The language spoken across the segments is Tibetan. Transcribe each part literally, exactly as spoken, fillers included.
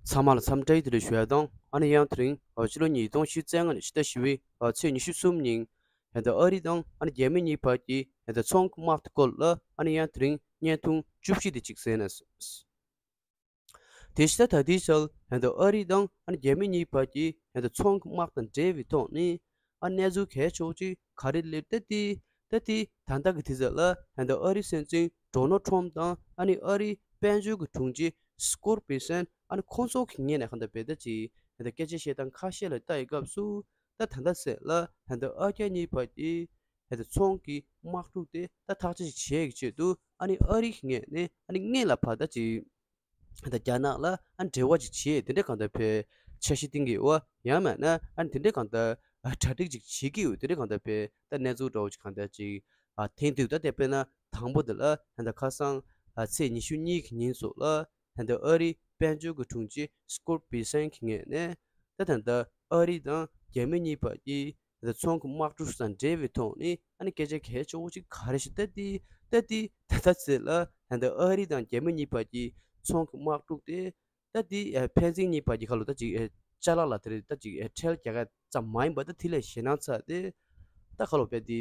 ཚང་མ་ལ་འཚམས་འདྲི་དེ་འདྲ་ཞུ་ཡ་དང་། ཨ་ནི་ཡང་དེ་རིང་ཕྱི་ལོ་ཉིས་སྟོང་ཉི་ཤུ་རྩ་ལྔ་ནས་ཕྱི་ཟླ་བཞི་པའི་ཚེས་ཉི་ཤུ་གསུམ་ཉིན་ད་ལྟ་ཨ་རི་དང་ཨ་ནི་རྒྱ་མི་གཉིས་བར་གྱི་ད་ལྟ་ཚོང་གི་དམག་འཁྲུག་སྐོར་ལ་ཨ་ནི་ཡང་དེ་རིང་བརྙན་ཐུང་བཅུ་བཞི་དེ་གཅིག་གསན་ན། དེ་ཕྱི་ཟླ་ད་ལྟའི་ཆར་ད་ལྟ་ཨ་རི་དང་ཨ་ནི་རྒྱ་མི་གཉིས་བར་གྱི་ད་ལྟ་ཚོང་གི་དམག་དང་འབྲེལ་བའི་ཐོག་ནས་ཨ་གནས་ཚུལ་གལ་ཆེ་བོ་ཅིག་ག་རེ་སླེབས། ད་ལྟའི་ད་ལྟའི་ད་ལྟ་གི་དུས་ཚོད་ལ་ད་ལྟ་ཨ་རི་སྲིད་འཛིན་ཌོ་ནལ་ཊམ་དང་ཨ་ནི་ཨ་རིའི་དཔལ་འབྱོར་གྱི་དྲུང་ཆེ་སྐོཊ་པི་སན་ཨ་ནི་ཁོང་ཚོ་གི་ངོས་ནས་གང་ལྟར་བས་ད་ཅིག་ད་ལྟ་སྐད་ཆ་བཤད་སྟངས་ཁ་ཤས་ལ་ལྟ་ཡི་སྐབས་སུ། ད་ད་ལྟ་ཟེར་ལ་ད་ལྟ་ཨ་རྒྱ་གཉིས་བར་གྱི་ད་ལྟ་ཚོང་གི་དམག་འཁྲུག་དེ་ད་ཐག་གཅོད་བྱེད་ཀྱི་ཆེད་དུ་ཨ་ནི་ཨ་རི་གི་ངོས་ནས་ཨ་ནི་སྔོན་ལ་ཕར་ད་ཅིག་ད་རྒྱ་ནག་ལ་ཨ་འབྲེལ་བ་ཅིག་བྱེད་དེ་འདྲ་གང་ལྟར་བས་འཆར་གཞི་བཏིང་གི་ཡོད་པ། ཡང་མིན་ན་ཨ་དེ་འདྲ་གང་ལྟར་གྲ་སྒྲིག་ཅིག་བྱེད་ཀྱི་ཡོད་དེ་འདྲ་གང་ལྟར་བས་ད་གནས་ཚུལ་འདྲ་བོ་ཅིག་གང་ལྟར་ཅིག་ཨ་ཐོན་འདུག་ད་དེ་དཔེར་ན་དང་པོ་དེ་ལ་ད་ལྟ་ཁ་སང་ཨ་ཚེས་ཉི་ཤུ་གཉིས་ཀྱི་ཉིན་སོགས་ལ་ད་ལྟ་ཨ་རིའི་དཔལ་འབྱོར་གྱི་དྲུང་ཆེ་སྐོཊ་པི་སན་གྱི་ངོས་ནས་ད་ད་ལྟ་ཨ་རི་དང་རྒྱ་མི་གཉིས་བར་གྱི་ད་ལྟ་ཚོང་གི་དམག་འཁྲུག་དང་འབྲེལ་བའི་ཐོག་ནས་ཨ་ནི་སྐད་ཆ་གལ་ཆེ་བོ་ཅིག་ག་རེ་ཞིག་ད་ལྟའི་ད་ལྟའི་ད་ལྟ་ཚེ་ལ་ད་ལྟ་ཨ་རི་དང་རྒྱ་མི་གཉིས་བར་གྱི་ཚོང་གི་དམག་འཁྲུག་དེ་ད་ལྟའི་ཨ་ཕན་ཚུན་གཉིས་བར་གྱི་ཁ་ལོ་ད་ཅིག་ཨ་ཅ་ལག་ལ་དེ་རེད་ད་ཅིག་ཨ་ཁྲལ་རྒྱག་ཡ་ཙམ་མ་ཡིན་པ་ད་དེ་ལས་ཞེད་སྣང་ཚ་དེ་ད་ཁ་ལོ་བས་དེ།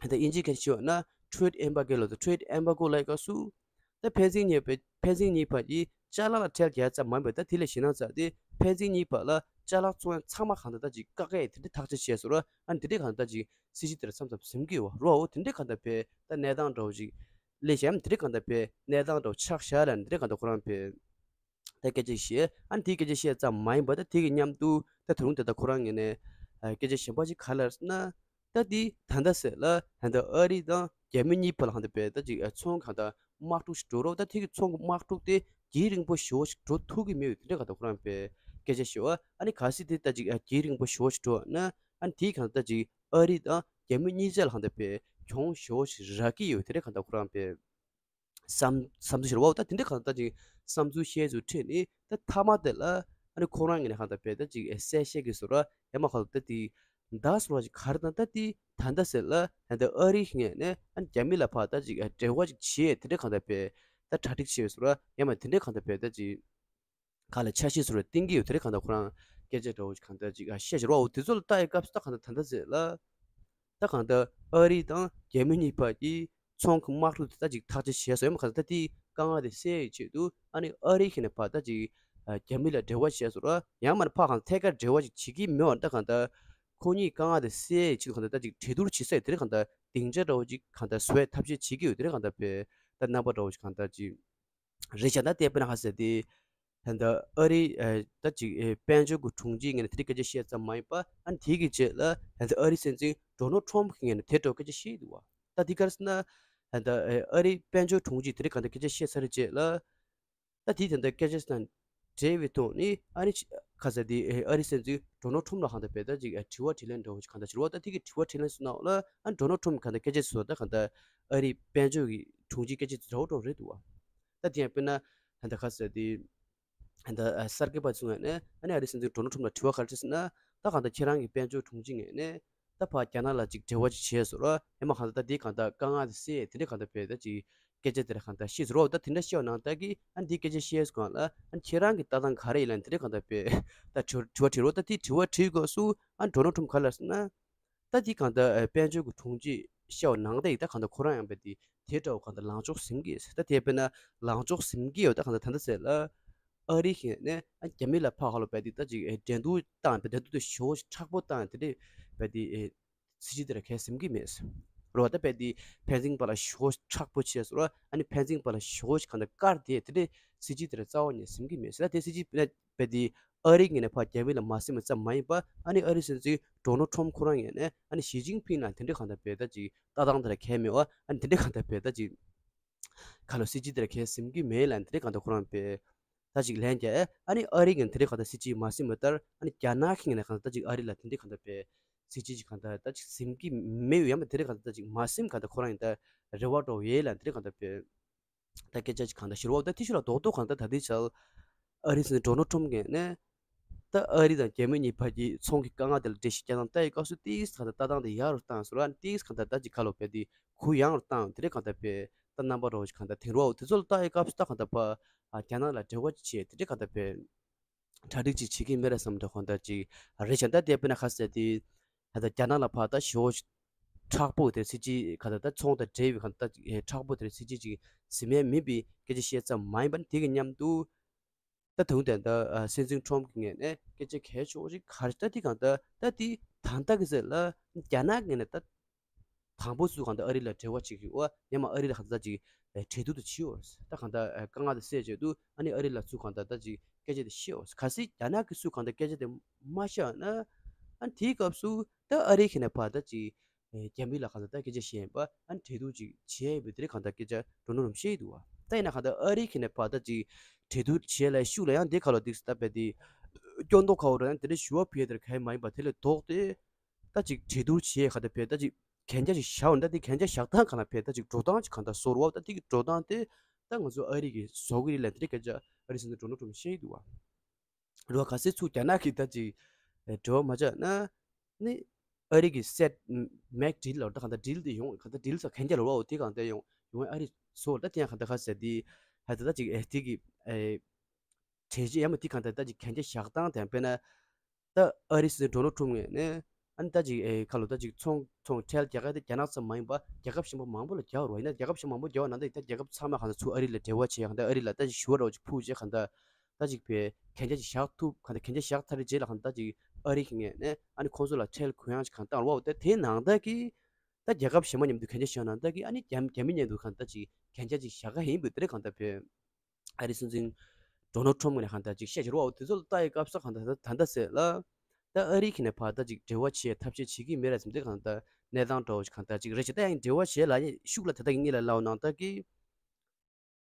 ད་དབྱིན་ཇིའི་སྐད་ཆ་བཤད་ན་ཊེ་རེཌ་ཨེམ་བྷར་གོ་ལབ་དང་། ཊེ་རེཌ་ཨེམ་བྷར་གོ་ལབ་སྐབས་སུ་ད་ཕན་ཚུན་གཉིས་པའི་ཕན་ཚུན་གཉིས་བར་གྱི་ཅ་ལག་ལ་ཁྲལ་རྒྱག་ཙམ་མ་ཡིན་པར་ད་དེ་ལས་ཞེད་སྣང་ཚ་དེ་ཕན་ཚུན་གཉིས་བར་ལ་ཅ་ལག་བཙོང་ཡ་ཚང་མ་གང་ལྟར་ད་ཅིག་བཀག་ཡ་དེ་འདྲ་ཐག་གཅོད་བྱས་སོང་ར། ཨ་ནི་དེ་འདྲ་གང་ལྟར་ད་ཅིག་སྲིད་ཇུས་དེ་ལ་མཚམས་མཚམས་ཟིན་གྱི་ཡོད་ར་བ། འོ་དེ་འདྲ་གང་ལྟར་བས་ད་གནས་སྟངས་འདྲ་བོ་ཅིག་སླེབས་ཤག་དེ་འདྲ་གང་ལྟར་བས་གནས་སྟངས་འདྲ་བོ་ཆགས་བཞག་ལ་དེ་འདྲ་གང་ལྟར་ཁོ་རང་བས། ད་སྐད་ཆ་བཤད། ཨ་ནི་དེའི་སྐད་ཆ་བཤད་ཙམ་མ་ཡིན་པར་ད་དེ་གི་མཉམ་དུ་ད་ད་རུང་དེ་ད་ཁོ་རང་ངོས་ནས་ཨ་སྐད་ཆ་གཞན་པ་ཞིག་ག་རེ་ལབ་ཟེར་ན། ད་དེ་ད་ལྟ་ཟེར་ལ་ད་ལྟ་ཨ་རི་དང་རྒྱ་མི་གཉིས་བར་ལ་ཧ་ད་བས་ད་ཅིག་ཨ་ཚོང་གང་ལྟར་དམག་འཁྲུག་ཞིག་འགྲོ་རོགས། ད་དེ་གི་ཚོང་གི་དམག་འཁྲུག་དེ་རྒྱུན་རིང་པོ་ཞེ་བོ་ཞིག་འགྲོ་ཐུབ་ཀྱི་མེད་ཡོད་དེ་འདྲ་གང་ལྟར་ཁོ་རང་བས་སྐད་ཆ་བཤད་བ། ཨ་ནི་གལ་སྲིད་དེ་ད་ཅིག་ཨ་རྒྱུན་རིང་པོ་ཞེ་བོ་ཞིག་འགྲོ་བ་ན་ཨ་ནི་དེ་གང་ལྟར་ད་ཅིག་ཨ་རི་དང་རྒྱ་མི་གཉིས་ཆ་ལ་ཧ་ད་བས་གྱོང་ཞེ་བོ་ཞིག་རག་གི་ཡོད་དེ་འདྲ་གང་ལྟར་ཁོ་རང་བས། བསམ་བསམ་ཚུལ་ཞིག་རེད་བ། ད་དེ་འདྲ་གང་ལྟར་ཅིག་བསམ་ཚུལ་བཤད་ཚུལ་ཁྲིད་ནས་ད་མཐའ་མ་དེ་ལ་ཨ་ནི་ཁོ་རང་ངོས་ནས་གང་ལྟར་བས་ད་ཅིག་གསལ་བཤད་ཀྱི་བཟོ་འདྲ་ཡང་མ་གང་ལྟར་དེ་ད་བཟོ་འདྲ་ཅིག་ག་རེ་དང་ད་དེ་ད་ལྟ་ཟེར་ལ་ད་ལྟ་ཨ་རིའི་ངོས་ནས་ཨ་ནི་རྒྱ་མི་ལ་ཕར་ད་ཅིག་འབྲེལ་བ་ཅིག་བྱེད་དེ་འདྲ་གང་ལྟར་བས་ད་གྲ་སྒྲིག་བྱས་བཟོ་འདྲ་ཡང་མ་དེ་འདྲ་གང་ལྟར་བས་ད་ཅིག་ག་ལ་འཆར་གཞི་བཟོ་འདྲ་བཏིང་གི་ཡོད་དེ་འདྲ་གང་ལྟར་ཁོ་རང་སྐད་ཆ་འདྲ་བོ་ཅིག་གང་ལྟར་ཅིག་བཤད་བཞག་རོགས། འོ་དེ་ཚོ་ལ་ལྟ་ཡི་སྐབས་སུ་ད་གང་ལྟར་ད་ལྟ་ཟེར་ལ། ད་གང་ལྟར་ཨ་རི་དང་རྒྱ་མི་གཉིས་བར་གྱི་ཚོང་གི་དམག་འཁྲུག་དེ་ད་ཅིག་ཐག་གཅོད་བྱས་སོང་། ཡང་མ་གང་ལྟར་ད་དེའི་དཀའ་ངལ་དེ་སེལ་ཡའི་ཆེད་དུ་ཨ་ནི་ཨ་རི་ཁྱེད་ནས་ཕར་ད་ཅིག་རྒྱ་མི་ལ་འབྲེལ་བ་བྱས་སོང་ར། ཡང་མ་ནི་ཕར་གང་ཐད་ཀར་འབྲེལ་བ་ཅིག་བྱེད་ཀྱི་མེད་པར་ད་གང་ལྟར་ཁོ་གཉིས་དཀའ་ངལ་དེ་སེལ་ཡའི་ཆེད་དུ་གང་ལྟར་ད་ཅིག་གྲོས་བསྡུར་བྱེད་ས་དེ་འདྲ་གང་ལྟར་སྡིངས་ཆ་འདྲ་བོ་ཅིག་གང་ལྟར་བཟོ་ཡའི་ཐབས་ཤེས་བྱེད་ཀྱི་ཡོད་དེ་འདྲ་གང་ལྟར་བས་ད་རྣམ་པ་འདྲ་བོ་ཅིག་གང་ལྟར་ཅིག་རེད་བཞག་ན་དེ་དཔེར་ན་ཧ་ཟེར་དེ། ད་ལྟ་ཨ་རི་ཨ་ད་ཅིག་ཨེ་དཔལ་འབྱོར་གྱི་དྲུང་ཆེའི་ངོས་ནས་དེ་འདྲའི་སྐད་ཆ་བཤད་ཙམ་མ་ཡིན་པ། ཨ་ནི་དེ་གི་རྗེས་ལ་ད་ལྟ་ཨ་རི་སྲིད་འཛིན་ཌོ་ནལ་ཊམ་གྱི་ངོས་ནས་དེ་འདྲ་སྐད་ཆ་བཤད་འདུག་བ། ད་དེ་ག་རེ་ཟེར་ན། ད་ལྟ་ཨེ་ཨ་རི་དཔལ་འབྱོར་དྲུང་ཆེས་དེ་འདྲའི་གང་ལྟར་སྐད་ཆ་བཤད་ཚར་རྗེས་ལ། ད་དེ་ད་ལྟ་སྐད་ཆ་དང་འབྲེལ་བའི་ཐོག་ནས་ཨ་ནི་ཁ་ས་དེ་ཨེ་ཨ་རི་སྲིད་འཛིན་ཌོ་ནལ་ཊམ་ལ་གང་ལྟར་བས་ད་ཅིག་ཨེ་དྲི་བ་དྲིས་ལན་འདྲ་བོ་ཅིག་གང་ལྟར་ཞུ་བ། ད་དེ་གི་དྲི་བ་དྲིས་ལན་སོགས་གནང་བ་ལ་ཨ་ནི་ཌོ་ནལ་ཊམ་གང་ལྟར་སྐད་ཆ་ཞུ་བ་ད་གང་ལྟར་ཨ་རི་དཔལ་འབྱོར་གྱི་དྲུང་ཆེའི་སྐད་ཆ་འདྲ་བོ་འདྲ་བོ་རེད་འདུག་བ། ད་དེ་ཡང་དཔེར་ན་ད་ལྟ་ཁ་ས་དེ། ད་ལྟ་ཨ་གསར་འགོད་པ་ཚོའི་ངོས་ནས་ཨ་ནི་ཨ་རི་སྲིད་འཛིན་ཌོ་ནལ་ཊམ་ལ་དྲི་བ་ག་རེ་དྲིས་ཟེར་ན། ད་གང་ལྟར་ཁྱེད་རང་གི་དཔལ་འབྱོར་དྲུང་ཆེ་ངོས་ནས་ད་ཕར་རྒྱ་ནག་ལ་ཅིག་འབྲེལ་བ་ཅིག་བྱས་སོང་ར། ཡང་མ་གང་ལྟར་ད་དེ་གང་ལྟར་དཀའ་ངལ་དེ་སེལ་དེ་འདྲ་གང་ལྟར་བས་ད་ཅིག་སྐད་ཆ་དེ་འདྲ་གང་ལྟར་བཤད་སོང་ར། ད་དེ་འདྲ་བཤད་པ་ནང་ལྟར་གྱི་ཨ་ནི་དེ་སྐད་ཆ་བཤད་སོང་གང་ལ་ཨ་ནི་ཁྱེད་རང་གི་ལྟ་སྟངས་ག་རེ་ཡིན་ལ་དེ་འདྲ་གང་ལྟར་བས་ད་དྲི་དྲི་བ་དྲིས་རོགས། ད་དེ་དྲི་བ་དྲིས་དགོས་སུ་ཨ་ནི་ཌོ་ནལ་ཊམ་ག་ལ་ཟེར་ན། ད་དེ་གང་ལྟར་ཨ་དཔལ་འབྱོར་གྱི་དྲུང་ཆེས་བཤད་པ་ནང་ལྟར་ཡིན་ད་གང་ལྟར་ཁོ་རང་ཡང་བས་དེ་དེ་འདྲ་བོ་གང་ལྟར་ལངས་ཕྱོགས་ཟིན་གྱི་ཡོད། ད་དེ་དཔེར་ན་ལངས་ཕྱོགས་ཟིན་གྱི་ཡོད། ད་གང་ལྟར་ད་ལྟ་ཟེར་ལ་ཨ་རི་ཞིག་ནས་ཨ་རྒྱ་མི་ལ་ཕར་ཧ་ལོ་བས་དེ་ད་ཅིག་ཨེ་འགྲན་བསྡུར་བཏང་བས་འགྲན་བསྡུར་དེ་ཞེ་པོ་མཁྲེགས་པོ་བཏང་དེ་འདྲ་བས་དེ་ཨེ་སྲིད་ཇུས་དེ་འདྲ་གལ་ཟིན་གྱི་མེད་རོ། ད་བས་དེ་ཕན་ཚུན་བར་ལ་ཞེ་པོ་མཁྲེགས་པོ་བྱས་སོང་ར། ཨ་ནི་ཕན་ཚུན་བར་ལ་ཞེ་པོ་གང་ལྟར་བཀར་དེ་དེ་འདྲ་སྲིད་ཇུས་དེ་འདྲ་རྩ་བ་ནས་ཟིན་གྱི་མེད། ད་དེ་སྲིད་ཇུས་བས་དེ། ཨ་རི་ངོས་ནས་ཕར་རྒྱ་མི་ལ་མ་ཟིན་པ་ཙམ་མ་ཡིན་པ། ཨ་ནི་ཨ་རི་སྲིད་འཛིན་ཌོ་ནལ་ཊམ་ཁོ་རང་ངོས་ནས་ཨ་ནི་ཞི་ཅིན་ཕིང་ལ་དེ་འདྲ་གང་ལྟར་བས་ད་ཅིག་ལྟ་སྟངས་དེ་འདྲ་གལ་མེད་པ། ཨ་ནི་དེ་འདྲ་གང་ལྟར་བས་ད་ཅིག་ཁ་ལོ་སྲིད་ཇུས་དེ་འདྲ་གལ་ཟིན་གྱི་མེད་ལ་དེ་འདྲ་གང་ལྟར་ཁོ་རང་བས་ད་ཅིག་ལན་རྒྱག་ཨ་ནི་ཨ་རི་ངོས་ནས་དེ་འདྲ་གང་ལྟར་སྲིད་ཇུས་མ་ཟིན་པ་ལྟར། ཨ་ནི་རྒྱ་ནག་གི་ངོས་ནས་གང་ལྟར་ད་ཅིག་ཨ་རི་ལ་དེ་འདྲ་གང་ལྟར་བས་སྲིད་ཇུས་ཅིག་གང་ལྟར་ད་ཅིག་ཟིན་གྱི་མེད་ཡང་མ་དེ་འདྲ་གང་ལྟར་ད་ཅིག་མ་ཟིན་གང་ལྟར་ཁོ་རང་ཡིན་ད་རེ་བ་འདྲ་བོ་ཡོད་ལ་དེ་འདྲ་གང་ལྟར་བས། ད་སྐད་ཆ་ཅིག་གང་ལྟར་ཞུ་རོགས། ད་ཐི་ཤུ་ལ་རྡོག་རྡོག་གང་ལྟར་ད་ལྟའི་ཆར་ཨ་རི་སྲིད་འཛིན་ཌོ་ནལ་ཊམ་གྱི་ངོས་ནས་ད་ཨ་རི་དང་རྒྱ་མི་གཉིས་བར་གྱི་ཚོང་གི་དཀའ་ངལ་དེ་ལ་འགྲེལ་བཤད་རྒྱག་སྟངས་ལྟ་ཡི་སྐབས་སུ་ཏིས་གང་ལྟར་ལྟ་སྟངས་དེ་ཡག་རུ་བཏང་སོང་ར། ཏིས་གང་ལྟར་ད་ཅིག་ཁ་ལོ་བས་དེ་གུ་ཡངས་རུ་བཏང་དེ་འདྲ་གང་ལྟར་བས་ད་རྣམ་པ་འདྲ་བོ་ཅིག་གང་ལྟར་དེང་རོགས་དེ་ཚོ་ལ་ལྟ་ཡི་སྐབས་སུ་ད་གང་ལྟར་ཕར་རྒྱ་ནག་ལ་འབྲེལ་བ་ཅིག་བྱས་དེ་འདྲ་གང་ལྟར་བས། གྲ་སྒྲིག་ཅིག་བྱེད་ཀྱི་མེད་རེད་བསམ་འདུག་གང་ལྟར་ཅིག་རེད་བྱས་ད་དེ་དཔེར་ན་ཁ་གསལ་དེ་ད་ལྟ་རྒྱ་ནག་ལ་ཕར་ད་ཞེ་པོ་མཁྲེགས་པོ་དེ་སྲིད་ཇུས་གང་ལྟར་ད་ཚོང་དང་འབྲེལ་བའི་གང་ལྟར་ད་མཁྲེགས་པོ་དེ་སྲིད་ཇུས་ཅིག་ཟིན་མེད་མིན་པའི་སྐད་ཆ་བཤད་ཙམ་མ་ཡིན་པར་དེ་གི་མཉམ་དུ། ད་དུང་དེ་ད་སྲིད་འཛིན་ཁྲོམ་གྱི་ངོས་ནས་སྐད་ཆ་གལ་ཆེ་བོ་ཞིག་ག་རེ་ད་དེ་གང་ལྟར་ད་དེ་ད་ལྟ་གི་ཟེར་ལ་རྒྱ་ནག་གི་ངོས་ནས་ད། དང་པོ་ཚུར་གང་ལྟར་ཨ་རི་ལ་འབྲེལ་བ་བྱེད་ཀྱི་ཡོད། ཡང་མ་ཨ་རི་ལ་གང་ལྟར་ཅིག་གྲོས་བསྡུར་དུ་བྱེད་ཡོད། ད་གང་ལྟར་དཀའ་ངལ་དེ་སེལ་བྱེད་དུ་ཨ་ནི་ཨ་རི་ལ་ཚུར་གང་ལྟར་ད་ཅིག་སྐད་ཆ་དེ་བཤད་ཡོད། གལ་སྲིད་རྒྱ་ནག་གིས་ཚུར་གང་ལྟར་སྐད་ཆ་དེ་མ་བཤད་ན་ཨ་ནི་དེའི་སྐབས་སུ་ད་ཨ་རི་གི་ནས་ཕར་ད་ཅིག་རྒྱ་མི་ལ་གང་ལྟར་ད་སྐད་ཆ་བཤད་ཡིན་པ་ཨ་ནི་གྲོས་བསྡུར་ཅིག་བྱེད་ཡིན་པའི་དེ་རིང་གང་ལྟར་སྐད་ཆ་འགྲོ་ནོ་རུམ་བཤད་ཡི་འདུག་བ། ད་ཡིན་ན་གང་ལྟར་ཨ་རི་གི་ནས་ཕར་ད་ཅིག་གྲོས་བསྡུར་བྱེད་ལ་ཤུགས་ལ་ཡང་འདི་ག་ལོ་འདི་ད་བས་དེ་སྐྱོན་འདོགས་ཁ་བོ་ར་ཡང་དེ་འདྲ་ཞུ་བ་ཕུལ་ཡ་དེར་གལ་མ་ཡིན་པ་དེ་ལས་ལྡོག་སྟེ། ད་ཅིག་གྲོས་བསྡུར་བྱེད་ཡས་ག་ད་བས་ད་ཅིག་གན་རྒྱ་ཞིག་བཞག་འོང་ད་དེ་གན་རྒྱ་བཞག་སྟངས་ག་ན་བས་ད་ཅིག་འགྲོ་སྟངས་ཅིག་ག་ད་བཟོ་རུ་བ། ད་དེ་གི་འགྲོ་སྟངས་དེ་ད་ང་ཚོ་ཨ་རི་གི་བཟོ་གི་རེད་ལབ་དེ་རིང་སྐད་ཆ་ཨ་རི་སྲིད་འཛིན་ཌོ་ནལ་ཊམ་བཤད་ཀྱི་འདུག་བ། རུ་བ་ག་སེ་ཚུགས་རྒྱ་ནག་གི་ད་ཅིག་འབྲེལ་བ་མ་ཆགས་ན་ནི་ཨ་རི་གི་སེད་མེག་ཌིལ་ལ་ད་ག་ད་ཌིལ་དེ་ཡོང་ག་ད་ཌིལ་ས་གན་རྒྱ་ལ་བ་འོ་དེ་གང་ད་ཡོང་ཡོང་ཨ་རི་བཟོ་ད་དེ་ཡང་ག་ད་ག་ཟེར་དེ་ཧ་ད་ད་ཅིག་ཨེ་དེ་གི་ཨེ། གྲོས་ཆོད་ཡང་མ་དེ་གང་ལྟར་ད་ཅིག་གན་རྒྱ་བཞག་སྟངས་དང་དཔེར་ན། ད་ཨ་རི་སྲིད་འཛིན་ཌོ་ནལ་ཊམ་ངོས་ནས་ཨ་ནི་ད་ཅིག་ཨེ་ཁ་ལོ་ད་ཅིག་ཚོང་ཚོང་ཁྲལ་རྒྱག་ག་དེ་རྒྱ་ནག་ཙམ་མ་ཡིན་པ་རྒྱལ་ཁབ་གཞན་པ་མང་པོ་ལ་རྒྱག་རོགས་ཡིན་ན་རྒྱལ་ཁབ་གཞན་མང་པོ་རྒྱག་པ་ན་ད་ད་རྒྱལ་ཁབ་ཚང་མ་གང་ལྟར་ཚུར་ཨ་རི་ལ་འབྲེལ་བ་བྱེད་གང་ལྟར་ཨ་རི་ལ་ད་ཅིག་ཞུ་བ་རོགས་ཅིག་ཕུལ་བྱས་གང་ལྟར་ད་ཅིག་བས་གན་རྒྱ་ཅིག་བཞག་ཐུབ་གང་ལྟར་གན་རྒྱ་བཞག་ཚར་རྗེས་ལ་གང་ལྟར་ད་ཅིག་ཨ་རི་གི་ངོས་ནས་ཨ་ནི་ཁོང་ཚོ་ལ་ཁྲལ་གུ་ཡངས་ཅིག་གང་ལྟར་བཏང་རོགས་ད་དེ་ནང་ལྟར་གི་ད་རྒྱལ་ཁབ་གཞན་པ་མཉམ་དུ་གན་རྒྱ་བཞག་ནང་ལྟར་གི་ཨ་ནི་རྒྱ་རྒྱ་མི་མཉམ་དུ་གང་ལྟར་ཅིག་གན་རྒྱ་ཅིག་བཞག་ག་ཡིན་པའི་དེ་རེད་གང་ལྟར་བས། ཨ་རི་སྲིད་འཛིན་ཌོ་ནལ་ཊམ་ངོས་ནས་གང་ལྟར་ཅིག་བཤད་ཀྱི་རེད་བ། དེ་ཚོ་ལ་ལྟ་ཡི་སྐབས་སུ་གང་ལྟར་ད་ལྟ་ཟེར་ལ། ད་ཨ་རི་གི་ནས་ཕར་ད་ཅིག་འབྲེལ་བ་བྱེད་ཐབས་ཤེས་བྱེད་ཀྱི་མེད་རེད་བསམ་དེ་གང་ལྟར་གནས་སྟངས་འདྲ་བོ་ཞིག་གང་ལྟར་ཅིག་རེད་ཅེས་ད་ཡང་འབྲེལ་བ་བྱེད་ལ་ཡང་ཤུགས་ལ་ད་ལྟ་གི་གཉིད་ལ་ལའོ་ནང་ལྟར་གི།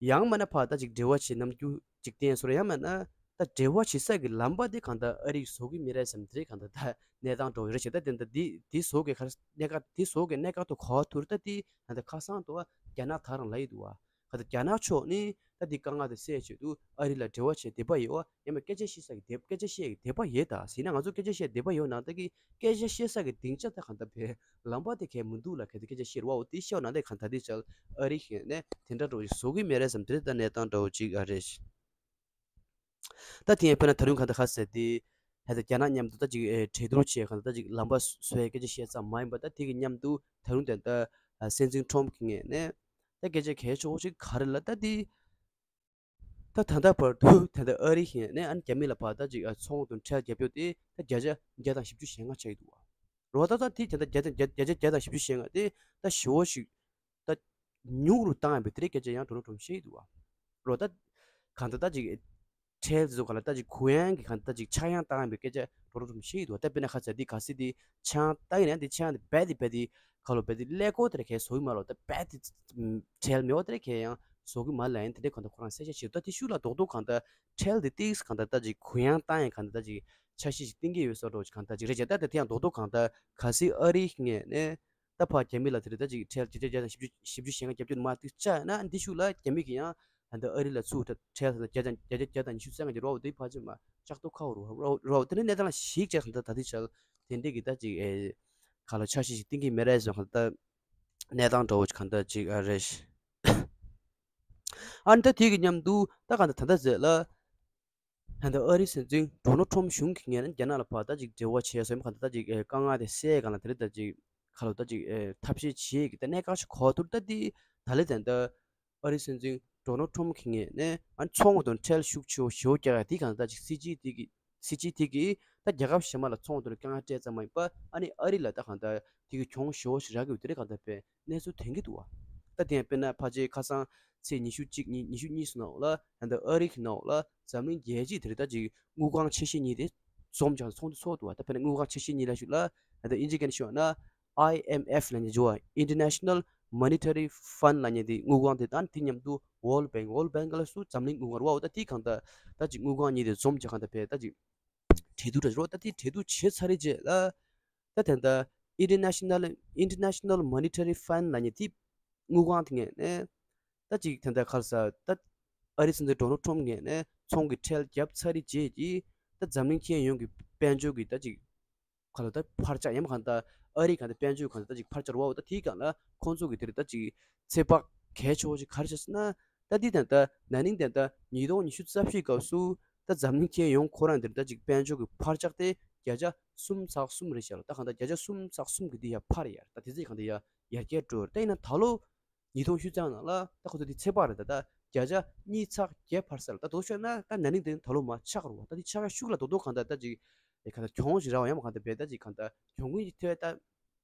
ཡང་མིན་ན་ཕར་ད་ཅིག་འབྲེལ་བ་བྱེད་རྣམ་འགྱུར་ཅིག་བསྟན་སོང་ཡང་མིན་ན་ད་འབྲེལ་བ་བྱེད་ས་གི་ལམ་པ་དེ་གང་ལྟར་ཨ་རི་བཟོ་གི་མེད་རེད་བསམ་དེ་གང་ལྟར་ད་གནས་སྟངས་འདྲ་བོ་རེད་ཅེས་ད་དེ་ད་དེ་དེ་བཟོ་གི་ག་རེ་གནད་འགག་དེ་བཟོ་གི་གནད་འགག་ཏུ་གོ་བ་ཐུར་ད་དེ་ད་ད་ཁ་སང་དུ་རྒྱ་ནག་ད་རང་ལ་ཡི་འདུག་བ། ག་ད་རྒྱ་ནག་ཕྱོགས་ནི་ད་འདི་དཀའ་ངལ་དེ་སེལ་ཆེད་དུ་ཨ་རི་ལ་འབྲེལ་བ་བྱེད་འདོད་པ་ཡོད་ཡང་མ་སྐད་ཆ་བཤད་ས་གི་འདོད་སྐད་ཆ་བཤད་ཀྱི་འདོད་པ་ཡོད་ད་ཟེར་ན་ང་ཚོ་སྐད་ཆ་བཤད་འདོད་པ་ཡོད་ནང་ད་གི་སྐད་ཆ་བཤད་ས་གི་སྡིངས་ཆ་ད་གང་ལྟར་བས་ལམ་པ་དེ་གས་མི་འདུག་ལ་གལ་ཏེ་སྐད་ཆ་བཤད་རོགས་འོ་དེ་བཤད་ནང་ད་གང་ད་དེ་ཆ་ཨ་རི་ཞེས་ནས་དེ་འདྲ་འགྲོ་བཞིན་བཟོ་གི་མེད་རེད་བསམ་དེ་ད་གནས་སྟངས་འདྲ་བོ་ཅིག་ཨ་རེད། ད་དེ་ཡང་དཔེར་ན་ད་རུང་གང་ད་ག་ཟེར་དེ་ཧ་ད་རྒྱ་ནག་མཉམ་དུ་ད་ཅིག་གྲོས་བསྡུར་བྱས་གང་ད་ད་ཅིག་ལམ་པ་བཟོ་ཡའི་སྐད་ཆ་བཤད་ཙམ་མ་ཡིན་པ་ད་དེ་གི་མཉམ་དུ་ད་རུང་དེ་ད་སྲིད་འཛིན་ཁྲོམ་གི་ངོས་ནས། ད་སྐད་ཆ་གལ་ཆེ་བོ་ཞིག་ག་རེ་ལ་ད་དེ། ད་ད་ལྟ་བར་དུ་ད་ལྟ་ཨ་རི་ཞེས་ནས་ཨ་ནི་རྒྱ་མི་ལ་ཕར་ད་ཅིག་ཨ་ཚོང་དང་ཁྲལ་རྒྱབ་རྒྱུ་དེ་ད་བརྒྱ་ཆ་བརྒྱ་དང་བཞི་བཅུ་ཞེ་ལྔ་ཆགས་ཀྱི་འདུག་བ། རོ་ད་ད་དེ་ད་ལྟ་བརྒྱ་དང་བརྒྱ་བརྒྱ་ཆ་བརྒྱ་དང་བཞི་བཅུ་ཞེ་ལྔ་དེ་ད་ཞེ་བོ་ཞིག་ད་ཉུང་རུ་བཏང་ཡ་པའི་དེ་རེད་སྐད་ཆ་ཡང་འགྲོ་ནོ་གྲོམ་བཤད་ཀྱི་འདུག་བ། རོ་ད་གང་ད་ད་ཅིག་ཁྲལ་དེ་ཚོ་ག་ལ་ད་ཅིག་གུ་ཡངས་ཀྱི་གང་ད་ཅིག་ཆག་ཡང་བཏང་ཡ་པའི་སྐད་ཆ་འགྲོ་ནོ་གྲོམ་བཤད་ཀྱི་འདུག་བ། ད་དཔེར་ན་ཁ་ཚ་དེ་ག་སི་དེ་ཆག་ཡང་བཏང་ཡིན་ན་དེ་ཆག་ཡང་དེ་རྦད་དེ་རྦད་དེ། ཁ་ལོ་བས་དེ་ཀླད་ཀོར་དེར་ཁས་བཟོ་གི་མ་རོ་ད་བས་དེ་ཁྲལ་མེད་པ་དེར་ཁས་ཡང་བཟོ་གི་མ་ལ་ཡིན་དེ་འདྲའི་གང་ལྟར་ཁོ་རང་གསལ་བཤད་བྱེད་ད་དེ་ཤུགས་ལ་རྡོག་རྡོག་གང་ལྟར་ཁྲལ་དེ་ཏིག་གང་ལྟར་ད་ཅིག་གུ་ཡངས་བཏང་ཡང་གང་ལྟར་ད་ཅིག་འཆར་གཞི་ཞིག་བཏིང་གི་ཡོད་ས་འགྲོ་ཅིག་གང་ལྟར་ཅིག་རེད་བྱས་ད་དེ་ཡང་རྡོག་རྡོག་གང་ལྟར་ག་སྲིད་ཨ་རིའི་ངོས་ནས་ད་ཕར་རྒྱ་མི་ལ་དེ་རེད་ད་ཅིག་ཁྲལ་བརྒྱ་ཆ་བརྒྱ་དང་བཞི་བཅུ་བཞི་བཅུ་ཞེ་ལྔ་བརྒྱབ་རྒྱུ་མ་ཏིག་བཅག་ན་འདི་ཤུགས་ལ་རྒྱ་མི་གི་ཡང་ད་ལྟ་ཨ་རི་ལ་ཚུར་ཁྲལ་ད་བརྒྱ་ཆ་བརྒྱ་ཆ་བརྒྱ་དང་ཉི་ཤུ་རྩ་ལྔ་གི་རོགས་དེ་ཕལ་ཆེར་མ་བཅག་ཐུབ་ཁག་རོགས་རོགས་དེ་ནི་གནས་སྟངས་ལ་གཞིགས་བྱས་གང་ལྟར་ད་ལྟའི་ཆར་དེ་འདྲས་ཀྱི་ད་ཅིག་ཨེ། ག་ལ་འཆར་གཞི་ཞིག་བཏིང་གི་མེད་རེད་ཟེར་གང་ལྟར་གནས་སྟངས་འདྲ་བོ་གང་ལྟར་ཅིག་ཨ་རེད། ཨ་ནི་ད་དེ་གི་མཉམ་དུ་ད་གང་ལྟར་ད་ལྟ་ཟེར་ལ། ད་ལྟ་ཨ་རིའི་སྲིད་འཛིན་ཌོ་ནལ་ཁྲོམ་གཞུང་གི་ངོས་ནས་རྒྱ་ནག་ལ་ཕར་ད་ཅིག་འབྲེལ་བ་བྱས་སོང་གང་ལྟར་ད་ཅིག་ཨེ་དཀའ་ངལ་དེ་སེལ་གང་ལ་དེ་རེད་ད་ཅིག་ག་ལ་ད་ཅིག་ཨེ་ཐབས་ཤེས་བྱེད་ཀྱི་ད་གནད་འགག་ཞིག་གོ་ཐུབ་ད་དེ་ད་ལས་ད་ལྟ། ཨ་རིའི་སྲིད་འཛིན་ཌོ་ནལ་ཁྲོམ་གྱི་ངོས་ནས་ཨ་ནི་ཚོང་དང་ཁྲལ་ཤུགས་ཆེ་བོ་ཞེ་པོ་རྒྱག་ཡ་དེ་གང་ལྟར་ཅིག་སྲིད་ཇུས་དེ་གི་སྲིད་ཇུས་དེ་གིས་ད་རྒྱལ་ཁབ་གཞན་པ་ལ་ཚོང་དང་དཀའ་ངལ་སྤྲད་ཙམ་མ་ཡིན་པ་ཨ་ནི་ཨ་རི་ལ་ད་གང་ལྟར་དེ་གི་གྱོང་ཞེ་པོ་ཞིག་རག་གི་ཡོད་དེ་རེད་གང་ལྟར་བས་གནས་ཚུལ་ཐོན་གྱི་འདུག་བ། ད་དེ་ཡང་དཔེར་ན་ཕལ་ཆེར་ཁ་སང་ཚེས་ཉི་ཤུ་གཅིག་ཉི་ཉི་ཤུ་གཉིས་སུ་ནང་ལ་ད་ལྟ་ཨ་རི་གི་ནང་ལ་འཛམ་གླིང་རྒྱལ་སྤྱིའི་དེ་རེད་ད་ཅིག་དངུལ་ཁང་ཆེ་ཤོས་གཉིས་དེ་འཛོམས་ཀྱང་ཚོགས་འདུ་ཚོགས་འདུག་བ། ད་དཔེར་ན་དངུལ་ཁང་ཆེ་ཤོས་གཉིས་ལ་ཞུ་ལ་ད་ལྟ་དབྱིན་ཇི་སྐད་ནས་ཞུས་ན། ཨའི་ཨེམ་ཨེཕ་ལབ་མཁན་ཅིག་ཡོད་པ། International Monetary Fund ལབ་མཁན་དེ་དངུལ་ཁང་དེ་དང་དེ་མཉམ་དུ་World Bank World Bank ལ་སུ་འཛམ་གླིང་དངུལ་ཁང་རེད་བ། འོ་ད་དེ་གང་ལྟར་ད་ཅིག་དངུལ་ཁང་གཉིས་དེ་འཛོམས་ཀྱི་གང་ལྟར་བས་ད་ཅིག་གྲོས་བསྡུར་འདྲ་རོ། ད་དེ་གྲོས་བསྡུར་བྱས་ཚར་རེད་རྗེས་ལ་ད་དེ་ད་International International Monetary Fund ལབ་མཁན་དེ་དངུལ་ཁང་དེ་ངས་ནས་ད་ཅིག་དེ་ད་ག་རེ་ཟེར་ད་ཨ་རིའི་སྲིད་འཛིན་ཌོ་ནལ་ཁྲོམ་ངོས་ནས་ཚོང་གི་ཁྲལ་བརྒྱབ་ཚར་རེད་རྗེས་ཀྱི་ད་འཛམ་གླིང་ཁྱོན་ཡོངས་ཀྱི་དཔལ་འབྱོར་གྱི་ད་ཅིག་ག་ལ་ད་འཕར་ཆག་ཡང་མ་གང་ལྟར་ཨ་རི་གང་ལྟར་དཔལ་འབྱོར་གང་ལྟར་ཅིག་འཕར་ཆག་རེད་བ། འོ་ད་དེའི་སྒང་ལ་ཁོང་ཚོ་གི་དེ་རེད་ད་ཅིག་ཚོད་དཔག་གལ་ཆེ་བོ་ཞིག་ག་རེ་བྱས་ཟེར་ན། ད་དེ་ད་ལྟ་ན་ནིང་ད་ལྟ་ཉིས་སྟོང་ཉི་ཤུ་རྩ་བཞིའི་སྐབས་སུ་ ད་འཛམ་གླིང་ཁྱེར་ཡོང་ཁོ་རང་འདིར་ད་ཅིག་དཔལ་འབྱོར་གྱི་འཕར་ཆག་དེ་བརྒྱ་ཆ་གསུམ་ཚེག་གསུམ་རེད་ཤག་ལ། ད་གང་ལྟར་བརྒྱ་ཆ་གསུམ་ཚེག་གསུམ་གྱི་འདི་ཡར་འཕར་ཡར་ད་དེ་ཚོ་གང་ལྟར་ཡར་ཡར་རྒྱས་འགྲོ་ཡོད་རེད། ད་ཡིན་ན་ད་ལོ་ཉིས་སྟོང་བཅུ་གཙང་ནང་ལ་ད་ཁོ་ཚོ་འདི་ཚེ་དཔག་རེད། ད་ད་བརྒྱ་ཆ་གཉིས་ཚེག་བརྒྱད་འཕར་ས་ལ། ད་དོ་ཤོད་ན་ད་ན་ནིང་དེ་ད་ལོ་མ་ཆག་རུ་བ། ད་འདི་ཆག་ཡ་ཤུགས་ལ་དོ་དོ་གང་ལྟར་ད་ཅིག་གང་ལྟར་གྱོང་ཞིག་རག་པ་ཡང་མ་གང་ལྟར་བས་ད་ཅིག་གང་ལྟར་གྱོང་གུན་གྱི་ཐོས་ད་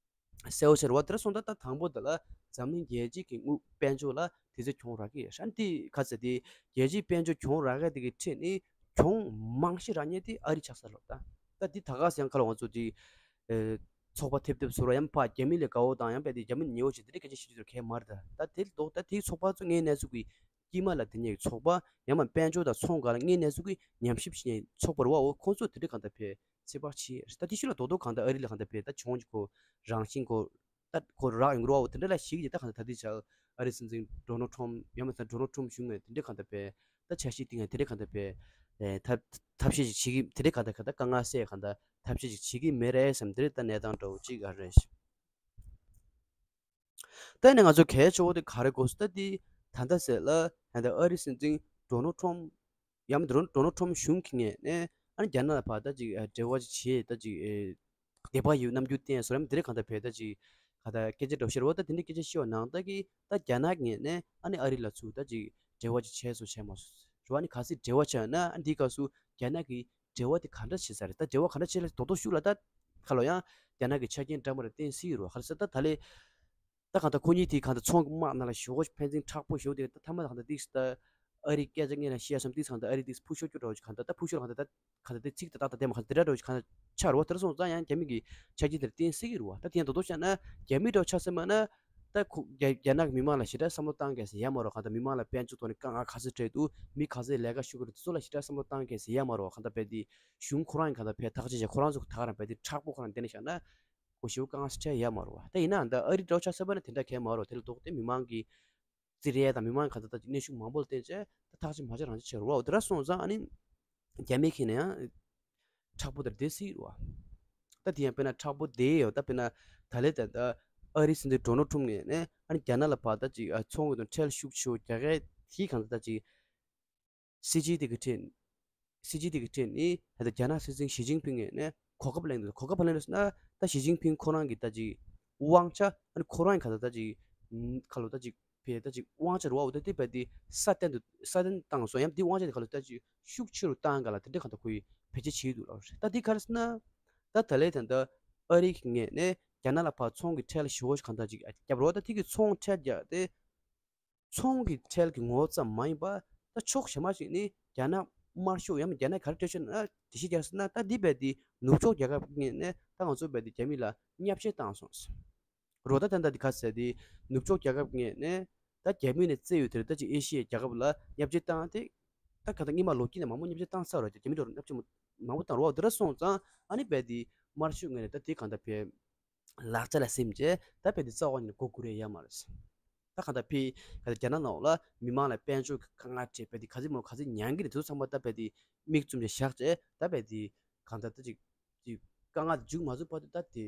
གསལ་བོ་ཆེ་རུ་བ། དེར་སོང་ད་ད་དང་པོ་ད་ལ་འཛམ་གླིང་རྒྱལ་སྤྱི་གི་དངུལ་དཔལ་འབྱོར་ལ་དེ་ཚོ་གྱོང་རག་གི་ཡོད་ཧྲན་དེ་ག་ཚད་དེ་རྒྱལ་སྤྱིའི་དཔལ་འབྱོར་གྱོང་རག་ག་དེ་གི་ཁྲིད་ནི་གྱོང་མང་ཤོས་རག་མཁན་དེ་ཨ་རི་ཆགས་ས་རེད། ད་ད་འདི་ད་ག་སེ་ཡང་ཁ་ལ་ང་ཚོ་དེ་ཚོགས་པ་ཐེབས་ཐེབས་བཟོ་ར་ཡང་ཕ་རྒྱ་མི་ལས་དགའ་བོ་དང་ཡང་བས་དེ་རྒྱ་མི་ཉེ་བོ་ཞིག་དེ་འདྲ་སྐད་ཆ་བཤད་རྒྱུ་གལ་མ་རེད། ད་ད་དེ་ལྟོགས་ད་དེའི་ཚོགས་པ་ཚོ་ངའི་གནས་ཚུལ་གི་དཀྱིལ་མ་ལ་དེ་ཉེ་གི་ཚོགས་པ་ཡང་མ་དཔལ་འབྱོར་དང་ཚོང་སྒང་ལ་ངའི་གནས་ཚུལ་གི་ཉམས་ཞིབ་བྱེད་མཁན་ཚོགས་པ་རེད་བ། འོ་ཁོང་ཚོ་དེ་འདྲ་གང་ལྟར་བས་ཚེ་དཔག་ཆེ་ད་དེ་ཤུལ་ལ་རྡོག་རྡོག་གང་ལྟར་ཨ་རི་ལ་གང་ལྟར་བས་ད་གྱོང་གི་ཁོ་རང་བཞིན་ཁོ་ད་ཁོ་རག་ཡོང་གི་རེད་བ། འོ་དེ་འདྲ་ལ་ཞིག་གི་ད་གང་ལྟར་ད་དེ་ཆ་ཨ་རི་སྲིད་འཛིན་ཌོ་ནལ་ཊམ་ཡང་མ་ཚད་ཌོ་ནལ་ཊམ་གཞུང་ངོས་དེ་འདྲ་གང་ལྟར་བས་ད་འཆར་གཞི་བཏིང་ཡ་དེ་འདྲ་གང་ལྟར་བས་ཐབས་ཐབས་ཤེས་ཤིག་བྱེད་ཀྱི་དེ་འདྲ་གང་ལྟར་གང་ལྟར་དཀའ་ངལ་སེལ་གང་ལྟར་ཐབས་ཤེས་ཤིག་བྱེད་ཀྱི་མེད་རེད་བསམ་དེ་འདྲ་ད་གནས་སྟངས་འདྲ་བོ་ཅིག་ཨ་རེད། ད་ནི་ང་ཚོ་གལ་ཆེ་བོ་དེ་ག་རེ་དགོས་སུ་ད་དེ་ད་ལྟ་ཟེར་ལ་ད་ལྟ་ཨ་རི་སྲིད་འཛིན་ཌོ་ནལ་ཊམ་ཡང་མིན་ཌོ་ནལ་ཊམ་གཞུང་གི་ངོས་ནས་ཨ་ནི་རྒྱ་ནག་ལ་ཕར་ད་ཅིག་འབྲེལ་བ་ཅིག་བྱེད་ད་ཅིག་དད་པ་ཡོད་རྣམ་འགྱུར་བསྟན་སོ་རམ་དེ་རེ་གང་ལྟར་བས་ད་ཅིག་ག་ད་སྐད་ཆ་འདྲ་བཤད་རོ། ད་དེ་འདྲ་སྐད་ཆ་བཤད་བ་ནང་ད་གི་ད་རྒྱ་ནག་ངོས་ནས་ཨ་ནི་ཨ་རི་ལ་ཚུར་ད་ཅིག་འབྲེལ་བ་ཅིག་བྱས་སོ་བྱས་མ་སོ་རོ། ཨ་ནི་ག་སྲིད་འབྲེལ་བ་བྱས་ན་ཨ་ནི་འདི་སྐབས་སུ་རྒྱ་ནག་གི་འབྲེལ་བ་དེ་ག་འདྲ་བྱེད་ས་རེད། ད་འབྲེལ་བ་ག་འདྲ་བྱེད་ལ་རྡོག་རྡོག་ཤུགས་ལ་ད་ཁ་ལོ་ཡང་རྒྱ་ནག་གི་ཆ་རྐྱེན་འདྲ་མ་རེ་བསྟན་སྲིད་རོ། ག་རེ་ཟེར་ད་ད་ལས་ད་གང་ལྟར་ཁོ་གཉིས་དེ་གང་ལྟར་ཚོང་གི་དམག་ནང་ལ་ཞུ་གོ་ཕན་ཚུན་མཁྲེགས་པོ་ཞུ་དེ་ད་ཐ་མ་ད་གང་ལྟར་ཏིག་ད་ཨ་རིའི་སྐད་ཆ་ངན་ལ་བཤད་སོང་ཏིག་གང་ལྟར་ཨ་རི་ཏིག་ཕུ་ཤོ་ཀྱོ་འདྲ་བོ་ཞིག་གང་ལྟར་ད་ཕུ་ཤོ་གང་ལྟར་ད་གང་ལྟར་ཏིག་ཚིག་ད་ད་ད་དེ་མ་གང་ལྟར་དེ་འདྲ་འདྲ་བོ་ཞིག་གང་ལྟར་ཆགས་རོ། དེར་སོང་ཙང་ཡང་རྒྱ་མི་གི་ཆ་རྐྱེན་དེར་བསྟན་སྲིད་ཀྱི་རེད་བ། ད་དེ་ཡང་རྡོག་རྡོག་བཤད་ན་རྒྱ་མི་འདྲ་བོ་ཆགས་སྲིད་མ་ན་ད་ཁོ་རྒྱ་རྒྱ་ནག་གི་མི་མང་ལ་ཞེ་དྲག་བསམ་བློ་བཏང་མཁན་ཟེར་ཡ་མ་རོ། གང་ལྟར་མི་མང་ལ་དཔལ་འབྱོར་ཐོག་ནས་དཀའ་ངལ་ག་ཚོད་འཕྲད་འདུག་མི་ག་ཚོད་ལས་ཀ་ཞུ་གི་རེད་དེ་ཚོ་ལ་ཞེ་དྲག་བསམ་བློ་བཏང་མཁན་ཟེར་ཡ་མ་རོ། གང་ལྟར་རྦད་དེ་གཞུང་ཁོ་རང་གིས་གང་ལྟར་བས་ཐག་གཅོད་བྱས་ཁོ་རང་ཚོ་གི་ད་ག་རང་རྦད་དེ་མཁྲེགས་པོ་ཁོ་རང་བསྟན་ནས་བཞག་ན། ཁོ་ཞེ་པོ་དཀའ་ངལ་འཕྲད་ཡ་མ་རེད་བ། ད་ཡིན་ནའང་ད་ཨ་རི་འདྲ་བོ་ཆགས་ས་པ་ན་དེ་འདྲ་གས་མ་རེད་བ། དེ་ལ་ལྡོག་སྟེ་མི་མང་གི་རྩིས་རེས་དང་མི་མང་གི་ག་ད་ད་གནས་ཤུགས་མང་པོ་ལ་བརྟེན་བྱས་ད་ཐག་གཅོད་མ་བྱས་རང་བྱས་བྱས་རེད་བ། འོ་དེ་འདྲ་སོང་ཙང་ཨ་ནི་རྒྱ་མི་ཁྱེད་ནས་ཡང་མཁྲེགས་པོ་དེར་བསྡད་སྲིད་རེད་བ། ད་དེ་ཡང་དཔེར་ན་མཁྲེགས་པོ་བསྡད་ཡོད། ད་དཔེར་ན་ད་ལས་ད་ད་ཨ་རི་སྲིད་འཛིན་ཌོ་ནལ་ཊམ་ངོས་ནས་ཨ་ནི་རྒྱ་ནག་ལ་ཕར་ད་ཅིག་ཚོང་གི་དང་ཁྲལ་ཤུགས་ཆེ་བོ་རྒྱག་གས་དེའི་གང་ད་ད་ཅིག་སྲིད་ཇུས་དེ་གི་ཁྲིད། སྲིད་ཇུས་དེ་གི་ཁྲིད་ནི་ད་ལྟ་རྒྱ་ནག་སྲིད་འཛིན་ཞི་ཅིན་ཕིང་ངོས་ནས་གོ་སྐབས་ལེན་འདུག་གོ་སྐབས་ལེན་འདུག་ཟེར་ན་ད་ཞི་ཅིན་ཕིང་ཁོ་རང་གི་ད་ཅིག་དབང་ཆ་ཨ་ནི་ཁོ་རང་གི་ག་ད་ད་ཅིག་ཁ་ལོ་ད་ཅིག་བས་ད་ཅིག་དབང་ཆ་རུ་བ་འོ་ད་དེ་བས་དེ་སྲ་བརྟན་དུ་སྲ་བརྟན་བཏང་སོང་། ཡང་དེ་དབང་ཆ་དེ་ག་ལོ་ད་ཅིག་ཤུགས་ཆེ་རུ་བཏང་ག་ལ་དེ་འདྲ་ག་ད་ཁོ་ཡི་བེད་སྤྱོད་བྱེད་ཀྱི་འདུག་ལ། ད་དེ་ག་རེ་ཟེར་ན་ད་ད་ལས་ད་ད་ཨ་རི་གི་ངོས་ནས་རྒྱ་ནག་ལ་ཕར་ཚོང་གི་ཁྲལ་ཞེ་པོ་ཞིག་གང་ད་ཅིག་བརྒྱབ་རོགས། ད་དེ་གི་ཚོང་ཁྲལ་རྒྱག་དེ། ཚོང་གི་ཁྲལ་གྱི་ངོ་བོ་ཙམ་མ་ཡིན་པར་ད་ཕྱོགས་གཞན་པ་ཞིག་ནི་རྒྱ་ནག་དམར་ཤོག་ཡང་མིན་རྒྱ་ནག་ག་རེ་སྤྲད་ཤོག་ན་འགྲེལ་བཤད་རྒྱག་ཟེར་ན་ད་འདི་རྦད་དེ་ནུབ་ཕྱོགས་རྒྱལ་ཁབ་ངོས་ནས་ད་ང་ཚོ་རྦད་དེ་རྒྱ་མི་ལ་བརྙས་བཅོས་བཏང་སོང་། རོ་ད་ད་ད་འདི་ག་ཟེར་དེ་ནུབ་ཕྱོགས་རྒྱལ་ཁབ་ངོས་ནས་ད་རྒྱ་མི་ནས་བཙལ་ཡོད་དེ་རེད། ད་ཅིག་ཨེ་ཤི་ཡའི་རྒྱལ་ཁབ་ལ་བརྙས་བཅོས་བཏང་སྟེ་ད་ག་ད་སྔོན་མ་ལོ་རྒྱུས་ནས་མང་པོ་བརྙས་བཅོས་བཏང་ཚར་རོ། རྒྱ་མི་འགྲོ་བརྙས་བཅོས་མང་པོ་བཏང་རོ། དེ་འདྲ་སོང་ཙང་ཨ་ནི་རྦད་དེ་དམར་ཤོག་ངོས་ནས་ད་དེ་གང་ད་བས། ལག་ཆ་ལ་སིམ་རྗེས་ད་བས་དེ་རྩ་བ་ཉིད་ནས་མགོ་སྒུར་ཡ་ཡ་མ་རེད། ད་གང་ལྟར་ཕི་ག་ཚོད་རྒྱ་ནག་ནང་ལ་མི་མང་ལ་དཔལ་འབྱོར་གྱི་དཀའ་ངལ་འཕྲད་བས་དེ་ག་ཚོད་མོ་ག་ཚོད་མྱངས་ཀྱི་རེད། དེ་ཚོ་ཚང་མ་ད་བས་དེ་མིག་བཙུམ་བྱས་བཞག་རྗེས་ད་བས་དེ་གང་ལྟར་ད་ཅིག་ཅིག་དཀའ་ངལ་དེ་མཇུག་མ་རྫོགས་བར་དུ་ད་དེ་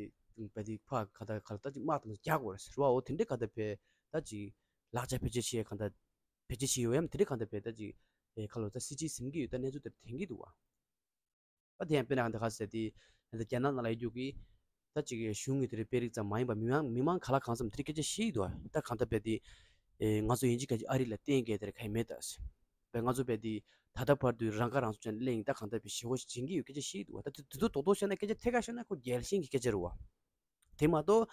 བས་དེ་ཕ་ག་ད་ག་ལ་ད་ཅིག་དམག་དང་རྒྱག་དགོས་རེད་ཟེར་བ། འོ་དེ་འདྲའི་ག་ད་བས་ད་ཅིག་ལག་ཆ་བེད་སྤྱོད་བྱེད་གང་ལྟར་བེད་སྤྱོད་བྱེད་ཡོད་ཡ་མ་དེ་འདྲའི་གང་ལྟར་བས་ད་ཅིག་ཁ་ལོ་ད་སྲིད་ཇུས་ཟིན་གྱི་ཡོད། ད་གནས་ཚུལ་དེར་ཐོན་གྱི་འདུག་བ། ད་དེ་ཡང་དཔེར་ན་ད་ག་ཟེར་དེ་ད་རྒྱ་ནག་ནང་ལ་ཡོད་རྒྱུ་གི་ད་ཅིག་གཞུང་གི་དེ་རིགས་དཔོན་རིགས་ཙམ་མ་ཡིན་པར་མི་མང་མི་མང་ག་ལ་གང་འཚམ་དེ་རིགས་སྐད་ཆ་བཤད་ཀྱི་འདུག་ད་གང་ལྟར་བས་དེ་ང་ཚོ་ཡིན་གཅིག་ག་གཅིག་ཨ་རི་ལ་བརྟེན་མཁན་དེ་རིགས་གང་ཡང་མེད་ད། བས་ང་ཚོ་བས་དེ་ད་ལྟ་བར་དུ་རང་ཁ་རང་གསོ་བྱས་ནས་གླེང་ད་གང་ལྟར་བས་ཞེ་པོ་ཞིག་བྱེད་ཀྱི་ཡོད་སྐད་ཆ་བཤད་ཀྱི་འདུག་ད་དེ་དེ་ཚོ་རྡོག་རྡོག་བཤད་ན་སྐད་ཆ་ཐད་ཀར་བཤད་ན་ཁོ་རྒྱལ་ཞེན་གྱི་སྐད་ཆ་རེད་བ། དེ་མ་གཏོགས།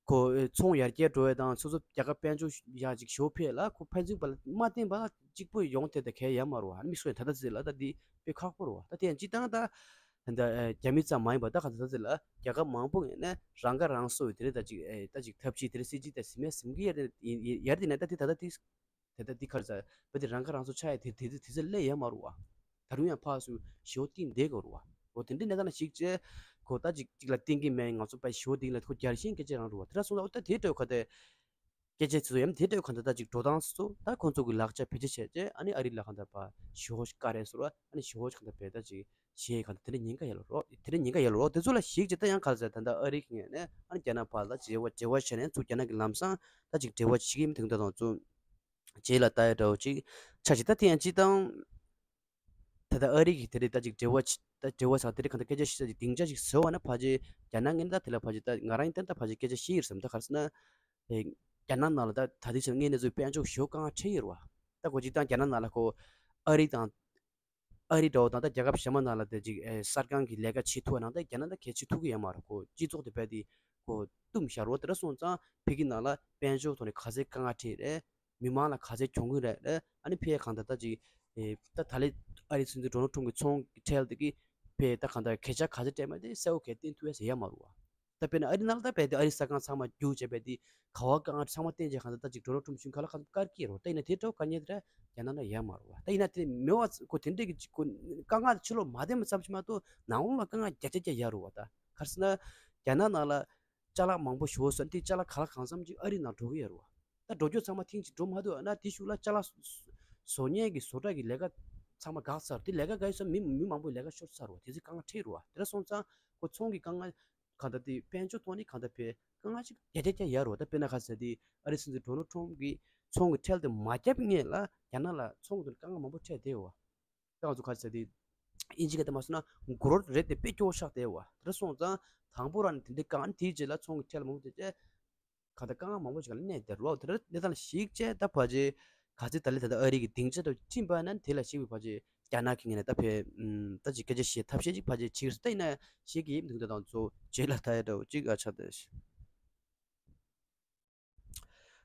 ཁོ་ཚོང་ཡར་རྒྱས་འགྲོ་བའི་དང་སོ་སོ་རྒྱལ་ཁབ་དཔལ་འབྱོར་ཡག་ཅིག་ཞོ་ཕེ་ལ་ཁོ་ཕན་ཚུན་བར་ལ་མ་བརྟེན་པ་གཅིག་པོ་ཡོང་དེ་ད་གལ་ཡ་མ་རུ་བ་མི་སོ་ཡང་ད་ལྟ་ཚེ་ལ་ད་འདི་དཔེ་ཁག་པོ་རུ་བ། ད་དེ་ཡང་སྤྱི་བཏང་ད་ད་རྒྱ་མི་ཙམ་མ་ཡིན་པ་ད་ག་ད་ལྟ་ཚེ་ལ་རྒྱལ་ཁབ་མང་པོ་ངེས་ནས་རང་ཁ་རང་གསོ་ཡི་དེ་རེད། ད་ཅིག་ད་ཅིག་ཐབས་ཇུས་དེ་རེད་སྲིད་ཇུས་དེ་ཟིན་མེད་ཟིན་གི་ཡར་དེ་ཡར་དེ་ནས་ད་དེ་ད་ལྟ་དེ། དེ་ལྟར་འདི་གར་ཟ་བོད་དེ་རང་ཁ་རང་གསོ་ཆགས་ཡ་དེ་དེ་དེ་ཚོ་སླེབས་ཡ་མ་རུ་བ། ད་རུང་ཡང་ཕར་སུ་ཞེ་པོ་གཏིང་འདེད་དགོས་རུ་བ། འོ་དེ་འདྲའི་གནས་སྟངས་ལ་གཞིགས་བྱས་ཁོ་ད་ཅིག་ཅིག་ལ་གཏིང་གི་མེད། ང་ཚོ་ཕར་ཞེ་པོ་གཏིང་ལ་ཁོ་རྒྱལ་ཞེན་སྐད་ཆ་རང་རུ་བ། དེ་འདྲ་སོང་ཙང་འོ་ད་དེ་འདྲ་ག་དེ་སྐད་ཆ་དེ་ཚོ་ཡང་དེ་འདྲ་ག་འདྲ་ད་ཅིག་འགྲོ་སྟངས་སོ་སོ་ད་ཁོང་ཚོ་གི་ལག་ཆ་བེད་སྤྱོད་བྱས་བྱས་ཨ་ནི་ཨ་རི་ལ་ག་འདྲ་ཕར་ཞེ་པོ་ཞིག་བཀའ་རེད་ཟེར་བ་ཨ་ནི་ཞེ་པོ་ཞིག་ག་འདྲ་བས་ད་ཅིག་ཞེས་ག་འདྲ་དེ་འདྲ་ཉེན་ཁ་ཡོད་ལ་རོ། དེ་འདྲ་ཉེན་ཁ་ཡོད་ལ་རོ། དེ་ཚོ་ལ་གཞིགས་བྱས་ད་ཡང་ག་ལ་ཟེར་ད་ལྟ་ཨ་རི་གི་ངོས་ནས་ཨ་ནི་རྒྱ་ནག་བར་ལ་འབྲེལ་བ་འབྲེལ་བ་བྱས་ནས་ཚུར་རྒྱ་ནག་གི་ལམ་སང་ད་ཅིག་འབྲེལ་བ་བྱེད་ཀྱི་ཡིན་དེ་འདྲ་དང་ཚུར་རྗེས་ལ་ལྟ་ཡ་འདྲ་བོ་ཅིག་ཆགས་ཤིག་ད་དེ་ཡང་སྤྱི་བཏང་ ད་ལྟ་ཨ་རི་གི་དེ་རིང་ད་ཅིག་འབྲེལ་བ་ཅིག་ད་འབྲེལ་བ་ཟེར་དེ་རིང་གང་ལྟར་སྐད་ཆ་བཤད་ས་ཅིག་སྡིངས་ཆ་ཞིག་བཟོས་པ་ན་ཕལ་ཆེར་རྒྱ་ནག་ངོས་ནས་ད་དེ་ལ་ཕལ་ཆེར་ད་ང་རང་ཡིན་ད་ད་ཕལ་ཆེར་སྐད་ཆ་བཤད་ཀྱི་རེད་བསམ། ད་ག་རེ་ཟེར་ན། ཨེ། རྒྱ་ནག་ནང་ལ་ད་ད་ལྟའི་ཆར་དངོས་གནས་ཚུལ་དཔལ་འབྱོར་ཞེ་པོ་དཀའ་ངལ་འཕྲད་ཡོད་རེད་བ། ད་ཁོ་ཅིག་ད་རྒྱ་ནག་ནང་ལ་ཁོ་ཨ་རི་དང་། ཨ་རི་འདྲ་བོ་དང་ད་རྒྱལ་ཁབ་གཞན་པ་ནང་ལ་དེ་ཅིག་ཨེ་གསར་ཁང་གི་ལས་ཀ་བྱེད་ཐུབ་པ་ནང་ད་རྒྱ་ནག་ད་གལ་ཆེ་ཐུབ་ཀྱི་ཡོད་མ་རེད། ཁོ་སྤྱི་ཚོགས་དེ་རྦད་དེ་ཁོ་བཏུམས་བཞག་རེད་བ། དེ་འདྲ་སོང་ཙང་ཕ་གི་ནང་ལ་དཔལ་འབྱོར་ཐོག་ནས་ག་ཚད་དཀའ་ངལ་འཕྲད་རེད། མི་མང་ལ་ག་ཚད་གྱོང་གུན་རེད་རེད། ཨ་ནི་ཕ་གི་གང་ལྟར་ད་ཅིག་ཨེ་ད་ད་ལས་ཨ་རི་སྲིད་འཛིན་ཌོ་ནལ་ཊམ་གྱི་ཚོང་གི་ཁྲལ་དེ་གི་ཕ་གི་ད་གང་ལྟར་གད་ཆག་ག་ཚད་སྤྲད་མ་དེ་གསལ་པོ་གས་བསྟན་ཐུབ་ཡ་ཟེར་ཡ་མ་རེད་བ། ད་དཔེར་ན་ཨ་རི་ནང་ལ་ད་རྦད་དེ་ཨ་རི་གསར་ཁང་ཚང་མ་རྒྱུགས་བྱས་རྦད་དེ་ག་བ་དཀའ་ངལ་ཚང་མ་བསྟན་བྱས་གང་ལྟར་ད་ཅིག་ཌོ་ནལ་ཊམ་གཞུང་ག་ལ་གང་བཀར་གྱི་རེད་བ། ད་ཡིན་ན་དེ་འདྲ་བོ་དཀའ་ངལ་དེ་ར་རྒྱ་ནག་ལ་ཡོད་མ་རེད་བ། ད་ཡིན་ན་དེ་མེད་པ་ཁོ་དེ་འདྲས་ཀྱི་ཅིག་ཁོ་དཀའ་ངལ་ཕྱི་ལོགས་མ་བསྟན་པ་ཙམ་ཞིག་མ་གཏོགས་ནང་ལོགས་ལ་དཀའ་ངལ་བརྒྱ་ཆ་བརྒྱ་ཡོད་རེད་བ། ད་ག་རེ་ཟེར་ན་རྒྱ་ནག་ནང་ལ་ཅ་ལག་མང་པོ་ཞེ་པོ་ཟ་དེ་ཅ་ལག་ག་ལ་གང་འཚམ་ཅིག་ཨ་རི་ནང་འགྲོ་གི་ཡོད་རེད་བ། ད་འགྲོ་རྒྱུ་ཚང་མ་ཐེངས་གཅིག་འགྲོ་མ་ཐུབ་ན་དེ་གཞུག་ལ་ཅ་ལག་བཟོ་བཟོ་མཁན་གྱི་བཟོ་གྲྭ་གི་ལས་ཀ་ཚང་མ་འགག་ཚར། དེ་ལས་ཀ་འགག་ཡོད་ས་མི་མི་མང་པོའི་ལས་ཀ་ཤོར་ཚར་བ། དེ་ཚོ་དཀའ་ངལ་འཕྲད་རེད་བ། དེ་འདྲ་སོང་ཙང་ཁོ་ཚོང་གི་དཀའ་ངལ་གང་ལྟར་དེ་དཔལ་འབྱོར་ཐོག་ནས་གང་ལྟར་དཔེ་དཀའ་ངལ་ཅིག་བརྒྱ་ཆ་བརྒྱ་ཡོད་རེད་བ། ད་དཔེར་ན་ག་ཟེར་དེ་ཨ་རི་སྲིད་འཛིན་ཌོ་ནལ་ཊམ་གྱིས་ཚོང་གི་ཁྲལ་དེ་མ་བརྒྱབ་སྔོན་ལ་རྒྱ་ནག་ལ་ཚོང་གི་དོན་དཀའ་ངལ་མང་པོ་འཕྲད་བསྡད་ཡོད་བ། ད་ང་ཚོ་ག་ཟེར་དེ་ཨིན་ཇི་སྐད་དུ་མ་སོང་ན་གོ་རོ་རེད་དེ་དཔེ་སྐྱོ་བོ་ཆགས་བསྡད་ཡོད་བ། དེ་འདྲ་སོང་ཙང་དང་པོ་རང་ནས་དེ་འདྲའི་དཀའ་ངལ། དེའི་རྗེས་ལ་ཚོང་གི་ཁྲལ་མང་པོ་དེ་བཅད། གང་ལྟར་དཀའ་ངལ་མང་པོ་ཞིག་ལ་གནས་བསྡད་རོགས། དེ་འདྲ་གནས་སྟངས་ལ་གཞིགས་བྱས་ད་ཕལ་ཆེར་ག་ཚོད་ད་ལས་ད་ལྟ་ཨ་རི་གི་སྡིངས་ཆ་དང་ཁྲིམས་པ་ན་དེ་ལ་གཞིགས་པའི་ཕལ་ཆེར་རྒྱ་ནག་གི་ངོས་ནས་ད་ཕེ་ཨུམ་ད་ཅིག་སྐད་ཆ་བཤད་ཐབས་ཤེས་ཅིག་ཕལ་ཆེར་བྱེད་ཀྱི་རེད། ད་ཡིན་ན་ཤེས་ཀྱི་ཡིན་འདུག་ད་དང་ཚོ་རྗེས་ལ་ད་ཡ་འདྲ་བོ་ཅིག་ཨ་ཆགས་བསྡད།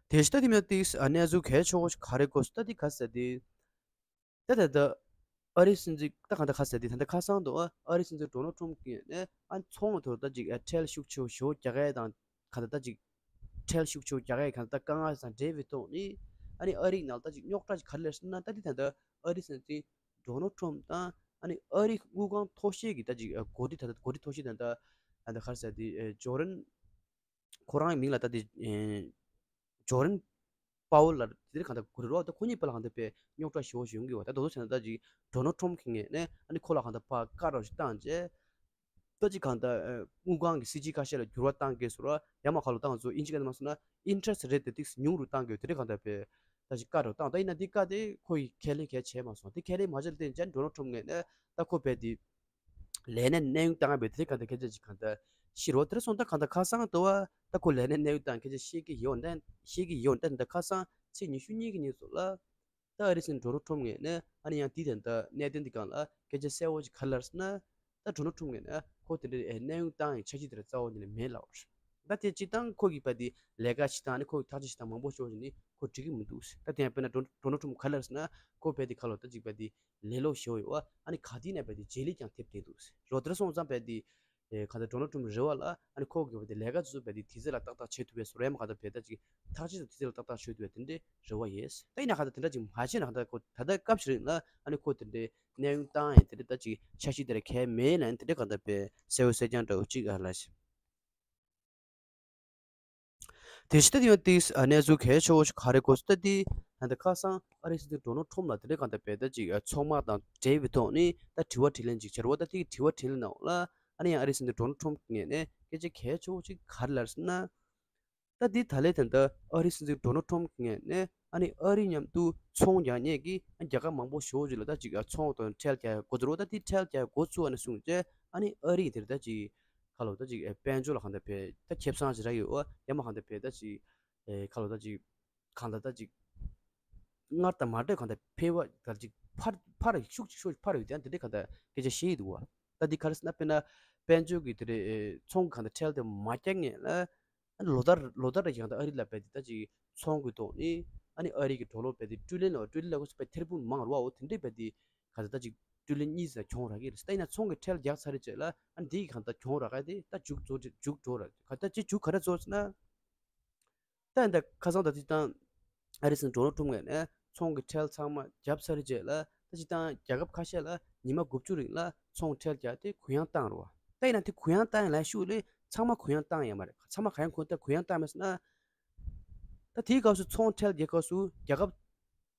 དེ་ཤི་ད་དེ་མིན་ཏིག་ཨ་གནས་ཚུལ་གལ་ཆེ་བོ་ཞིག་ག་རེ་གོ་སོང་ད་དེ་ག་ཟེར་དེ། ད་ད་ད་ཨ་རིའི་སྲིད་འཛིན་ད་གང་ལྟར་ག་ཟེར་དེ་ད་ལྟ་ཁ་སང་དུ་ཨ་རིའི་སྲིད་འཛིན་ཌོ་ནལ་ཊམ་གྱིས་ནས་ཨ་ཚོང་ཐོག་ད་ཅིག་ཨ་ཁྲལ་ཤུགས་ཆེ་བོ་ཞེ་པོ་རྒྱག་ཡས་དང་གང་ལྟར་ད་ཅིག་ཁྲལ་ཤུགས་ཆེ་བོ་རྒྱག་ཡས་གང་ལྟར་དཀའ་ངལ་དང་འབྲེལ་བའི་ཐོག་ནས་ཨ་ནི་ཨ་རིའི་ནང་ད་ཅིག་རྙོག་དྲ་ཅིག་ག་རེ་སླེབས་སོང་ན། ད་དེ་ད་ལྟ་ཨ་རིའི་སྲིད་འཛིན་ཌོ་ནལ་ཊམ་དང་ཨ་ནི་ཨ་རིའི་དངུལ་ཁང་མཐོ་ཤོས་ཀྱི་ད་ཅིག་འགོ་ཁྲིད་ད་ལྟ་འགོ་ཁྲིད་མཐོ་ཤོས་ད་ལྟ་ད་ལྟ་ག་རེ་ཟེར་དེ་ཇོ་རན། ཁོ་རང་གི་མིང་ལ་ད་དེ་ཨེ་ཇོ་རན་པ་ཝལ་ལ་དེ་རིང་གང་ལྟར་གོ་རེད་རོགས། ད་ཁོ་གཉིས་བར་ལ་གང་ལྟར་དཔེ་རྙོག་དྲ་ཞེ་པོ་ཞིག་ཡོང་གི་ཡོད་པ། ད་དོ་དོ་བྱས་ན་ད་ཅིག་ཌོ་ནལ་ཊམ་གྱི་ངོས་ནས་ཨ་ནི་ཁོ་ལ་གང་ལྟར་ཕར་བཀའ་རོགས་ཤིག་བཏང་རྗེས་ད་ཅིག་གང་ལྟར་ཨེ་དངུལ་ཁང་གི་སྲིད་ཇུས་ཁ་ཤས་ལ་འགྱུར་བ་བཏང་དགོས་སོ་ར། ཡ་མ་ཁ་ལོ་ད་ང་ཚོ་ཨིན་ཇི་སྐད་ནང་མ་སོང་ན་ཨིན་ཊི་རེ་སི་ཊི་རེ་ཊི་དེ་ཏིག་ཉུང་རུ་བཏང་དགོས་དེ་རིང་གང་ལྟར་དཔེ་ད་ཅིག་བཀའ་རོགས་བཏང་། ད་ཡིན་ན་འདི་བཀའ་དེ་ཁོ་ཡིས་ཁས་ལེན་གལ་བྱས་མ་སོང་། དེ་ཁས་ལེན་མ་བྱས་ལ་བརྟེན་ཅན་ཌོ་ནལ་ཊམ་ངོས་ནས་ད་ཁོ་རྦད་དེ་ལས་གནས་གནས་དབྱུང་བཏང་བའི་དེ་ག་འདྲ་སྐད་ཆ་ཅིག་གང་ལྟར་ཤི་རོ། དེར་སོང་ད་གང་ལྟར་ཁ་སང་དུ་བ་ད་ཁོ་ལས་གནས་གནས་དབྱུང་བཏང་སྐད་ཆ་བཤད་ཀྱི་ཡོད་འདན་བཤད་ཀྱི་ཡོད་འདན། ད་ཁ་སང་ཚེས་ཉི་ཤུ་གཉིས་ཀྱི་ཉིན་སོགས་ལ་ད་ཨ་རི་སྲིད་འཛིན་ཌོ་ནལ་ཊམ་ངོས་ནས་ཨ་ནི་ཡང་དེའི་དོན་དག་གནད་དོན་འདི་སྒང་ལ་སྐད་ཆ་གསལ་བོ་ཅིག་ག་རེ་ལབ་སོང་ན། ད་ཌོ་ནལ་ཊམ་ངོས་ནས་ཁོ་དེ་འདྲའི་གནས་དབྱུང་བཏང་ཡི་འཆར་གཞི་དེ་ར་རྩ་བ་ཉིད་ནས་མེད་ལབ་པ་རེད། ད་དེ་སྤྱིར་བཏང་ཁོ་གིས་རྦད་དེ་ལས་ཀ་བྱེད་སྟངས་ནི་ཁོ་གི་ཐག་གཅོད་བྱེད་སྟངས་མང་པོ་ཤོར་བཞིན་ནི་ཁོ་འགྲིག་གི་མི་འདུག་ད་དེ་ཡང་དཔེར་ན་ཌོ་ཌོ་ནལ་ཊམ་ག་རེ་ལབ་སོང་ན་ཁོ་རྦད་དེ་ཁ་ལོ་ད་ཅིག་རྦད་དེ་ལས་སླ་པོ་ཞེ་པོ་ཡོད་པ། ཨ་ནི་ག་དུས་ནས་རྦད་དེ་རྗེས་ལུས་ཀྱང་ཐེབས་བསྡད་འདུག་རོ། དེར་སོང་ཙང་རྦད་དེ་ཨེ་ག་ད་ཌོ་ནལ་ཊམ་རེ་བ་ལ་ཨ་ནི་ཁོ་གི་རྦད་དེ་ལས་ཀ་དེ་ཚོ་རྦད་དེ་དུས་ཚོད་ལ་ཏག་ཏག་བྱེད་ཐུབ་པའི་བཟོ་འདྲ་ཡང་མ་ག་ད་རྦད་ད་ཅིག་ཐག་གཅོད་དེ་དུས་ཚོད་ལ་ཏག་ཏག་བྱེད་ཐུབ་པའི་དེ་འདྲའི་རེ་བ་ཡོད། ད་ཡིན་ན་ག་ད་དེ་འདྲ་ཅིག་མ་བྱས་ན་ག་ད་ཁོ་ད་ལྟ་སྐབས་ཤིག་རིང་ལ་ཨ་ནི་ཁོ་དེ་འདྲའི་གནས་དབྱུང་བཏང་ཡང་དེ་འདྲ་ད་ཅིག་འཆར་གཞི་དེ་ར་གལ་མེད་ལ་ཡང་དེ་འདྲ་ག་ད་རྦད་གསལ་བོ་གསལ་རྐྱང་འདྲ་བོ་ཅིག་ཨ་ལ་ཞིག་དེ་ཕྱི་ད་དེ་ཡང་ཏིས་གནས་ཚུལ་གལ་ཆེ་བོ་ཞིག་ག་རེ་གོ་སོང་ད་དེ། ད་ལྟ་ཁ་སང་ཨ་རིའི་སྲིད་འཛིན་ཌོ་ནལ་ཊམ་ལ་དེ་འདྲའི་གང་ལྟར་རྦད་ད་ཅིག་ཚོང་དམག་དང་འབྲེལ་བའི་ཐོག་ནས་ད་དྲི་བ་དྲིས་ལན་ཅིག་བྱས་རེད་བ། ད་དེ་གི་དྲི་བ་དྲིས་ལན་ནང་ལ་ཨ་ནི་ཡང་ཨ་རིའི་སྲིད་འཛིན་ཌོ་ནལ་ཊམ་གི་ངོས་ནས་སྐད་ཆ་གལ་ཆེ་བོ་ཅིག་ག་རེ་ལབ་སོང་ན། ད་དེ་ད་ལས་ད་ལྟ་ཨ་རིའི་སྲིད་འཛིན་ཌོ་ནལ་ཊམ་གི་ངོས་ནས་ཨ་ནི་ཨ་རི་མཉམ་དུ་ཚོང་རྒྱག་མཁན་གྱི་རྒྱལ་ཁབ་མང་པོ་ཞེ་པོ་ཅིག་ལ་ད་ཅིག་ཚོང་དང་ཁྲལ་རྒྱག་འགོ་ཚུགས་རེད་བ། ད་དེ་ཁྲལ་རྒྱག་འགོ་ཚུགས་པ་ནས་བཟུང་བྱས་ཨ་ནི་ཨ་རི་དེར་ད་ཅིག་ཁ་ལོ་ད་ཅིག་དཔལ་འབྱོར་ལ་གང་ལྟར་དཔེ་ད་ཁེ་བཟང་ཞིག་རག་ཡོད་བ། ཡང་མ་གང་ལྟར་དཔེ་ད་ཅིག་ཁ་ལོ་ད་ཅིག་གང་ལྟར་ད་ཅིག་སྔར་དང་མ་འདྲ་གང་ལྟར་འཕེལ་བ་ད་ཅིག་འཕར་འཕར་ཤུགས་ཅིག་ཤུགས་ཅིག་འཕར་ཡོད་དེ་ཡང་དེ་འདྲའི་གང་ལྟར་སྐད་ཆ་བཤད་ཡི་འདུག་བ། ད་འདི་ག་རེ་ཟེར་ན་དཔེར་ན་དཔལ་འབྱོར་གྱི་དེ་རེད་ཚོང་གི་གང་ལྟར་ཁྲལ་དེ་མ་རྒྱག་མཁན་ལ། ལོ་ལྟར་ལོ་ལྟར་རེ་ཡང་ད་ཨ་རི་ལ་རྦད་དེ་ད་ཅིག་ཚོང་གི་ཐོག་ནས་ཨ་ནི་ཨ་རི་གི་ཌོ་ལར་རྦད་དེ་ཊི་རི་ལི་ཡན་ལ་ཊི་རི་ལི་ཡན་ལ་གོ་སི་པའི་ཐེར་འབུམ་མང་རུ་བའོ། དེ་འདྲའི་རྦད་དེ་ག་ཚོད་ད་ཅིག་ཊི་རི་ལི་ཡན་གཉིས་ཙམ་གྱོང་རག་གི་རེད། ད་ཡིན་ན་ཚོང་གི་ཁྲལ་རྒྱག་ཚར་རེ་བྱས་ལ་ཨ་ནི་དེ་གི་གང་ད་གྱོང་རག་ག་དེ་ད་མཇུག་རྫོགས་རེ་མཇུག་འགྲོ་ར་ག་ད་ཅི་མཇུག་ག་རེ་རྫོགས་ཟེར་ན། ད་ཡིན་ད་ཁ་སང་ད་ཅིག་ད་ཨ་རི་སྲིད་འཛིན་ཌོ་ནལ་ཊམ་ངོས་ནས་ཚོང་གི་ཁྲལ་ཚང་མ་བརྒྱབ་ཚར་རེ་བྱས་ལ་ད་ཅིག་ད་རྒྱལ་ཁབ་ཁ་ཤས་ལ་ཉི་མ་དགུ་བཅུ་རིང་ལ་ཚོང་ཁྲལ་རྒྱག་དེ་གུ་ཡངས་བཏང་རེད་བ། ད་ཡིན་ན་དེ་གུ་ཡངས་བཏང་ཡིན་ལ་ཤུགས་ལས་ཚང་མ་གུ་ཡངས་བཏང་ཡོད་མ་རེད། ཚང་མ་ག་ཡང་གུ་ཡངས་ད་གུ་ཡངས་བཏང་མེད་ཟེར་ན། ད་དེའི་སྐབས་སུ་ཚོང་ཁྲལ་རྒྱག་སྐབས་སུ་རྒྱལ་ཁབ་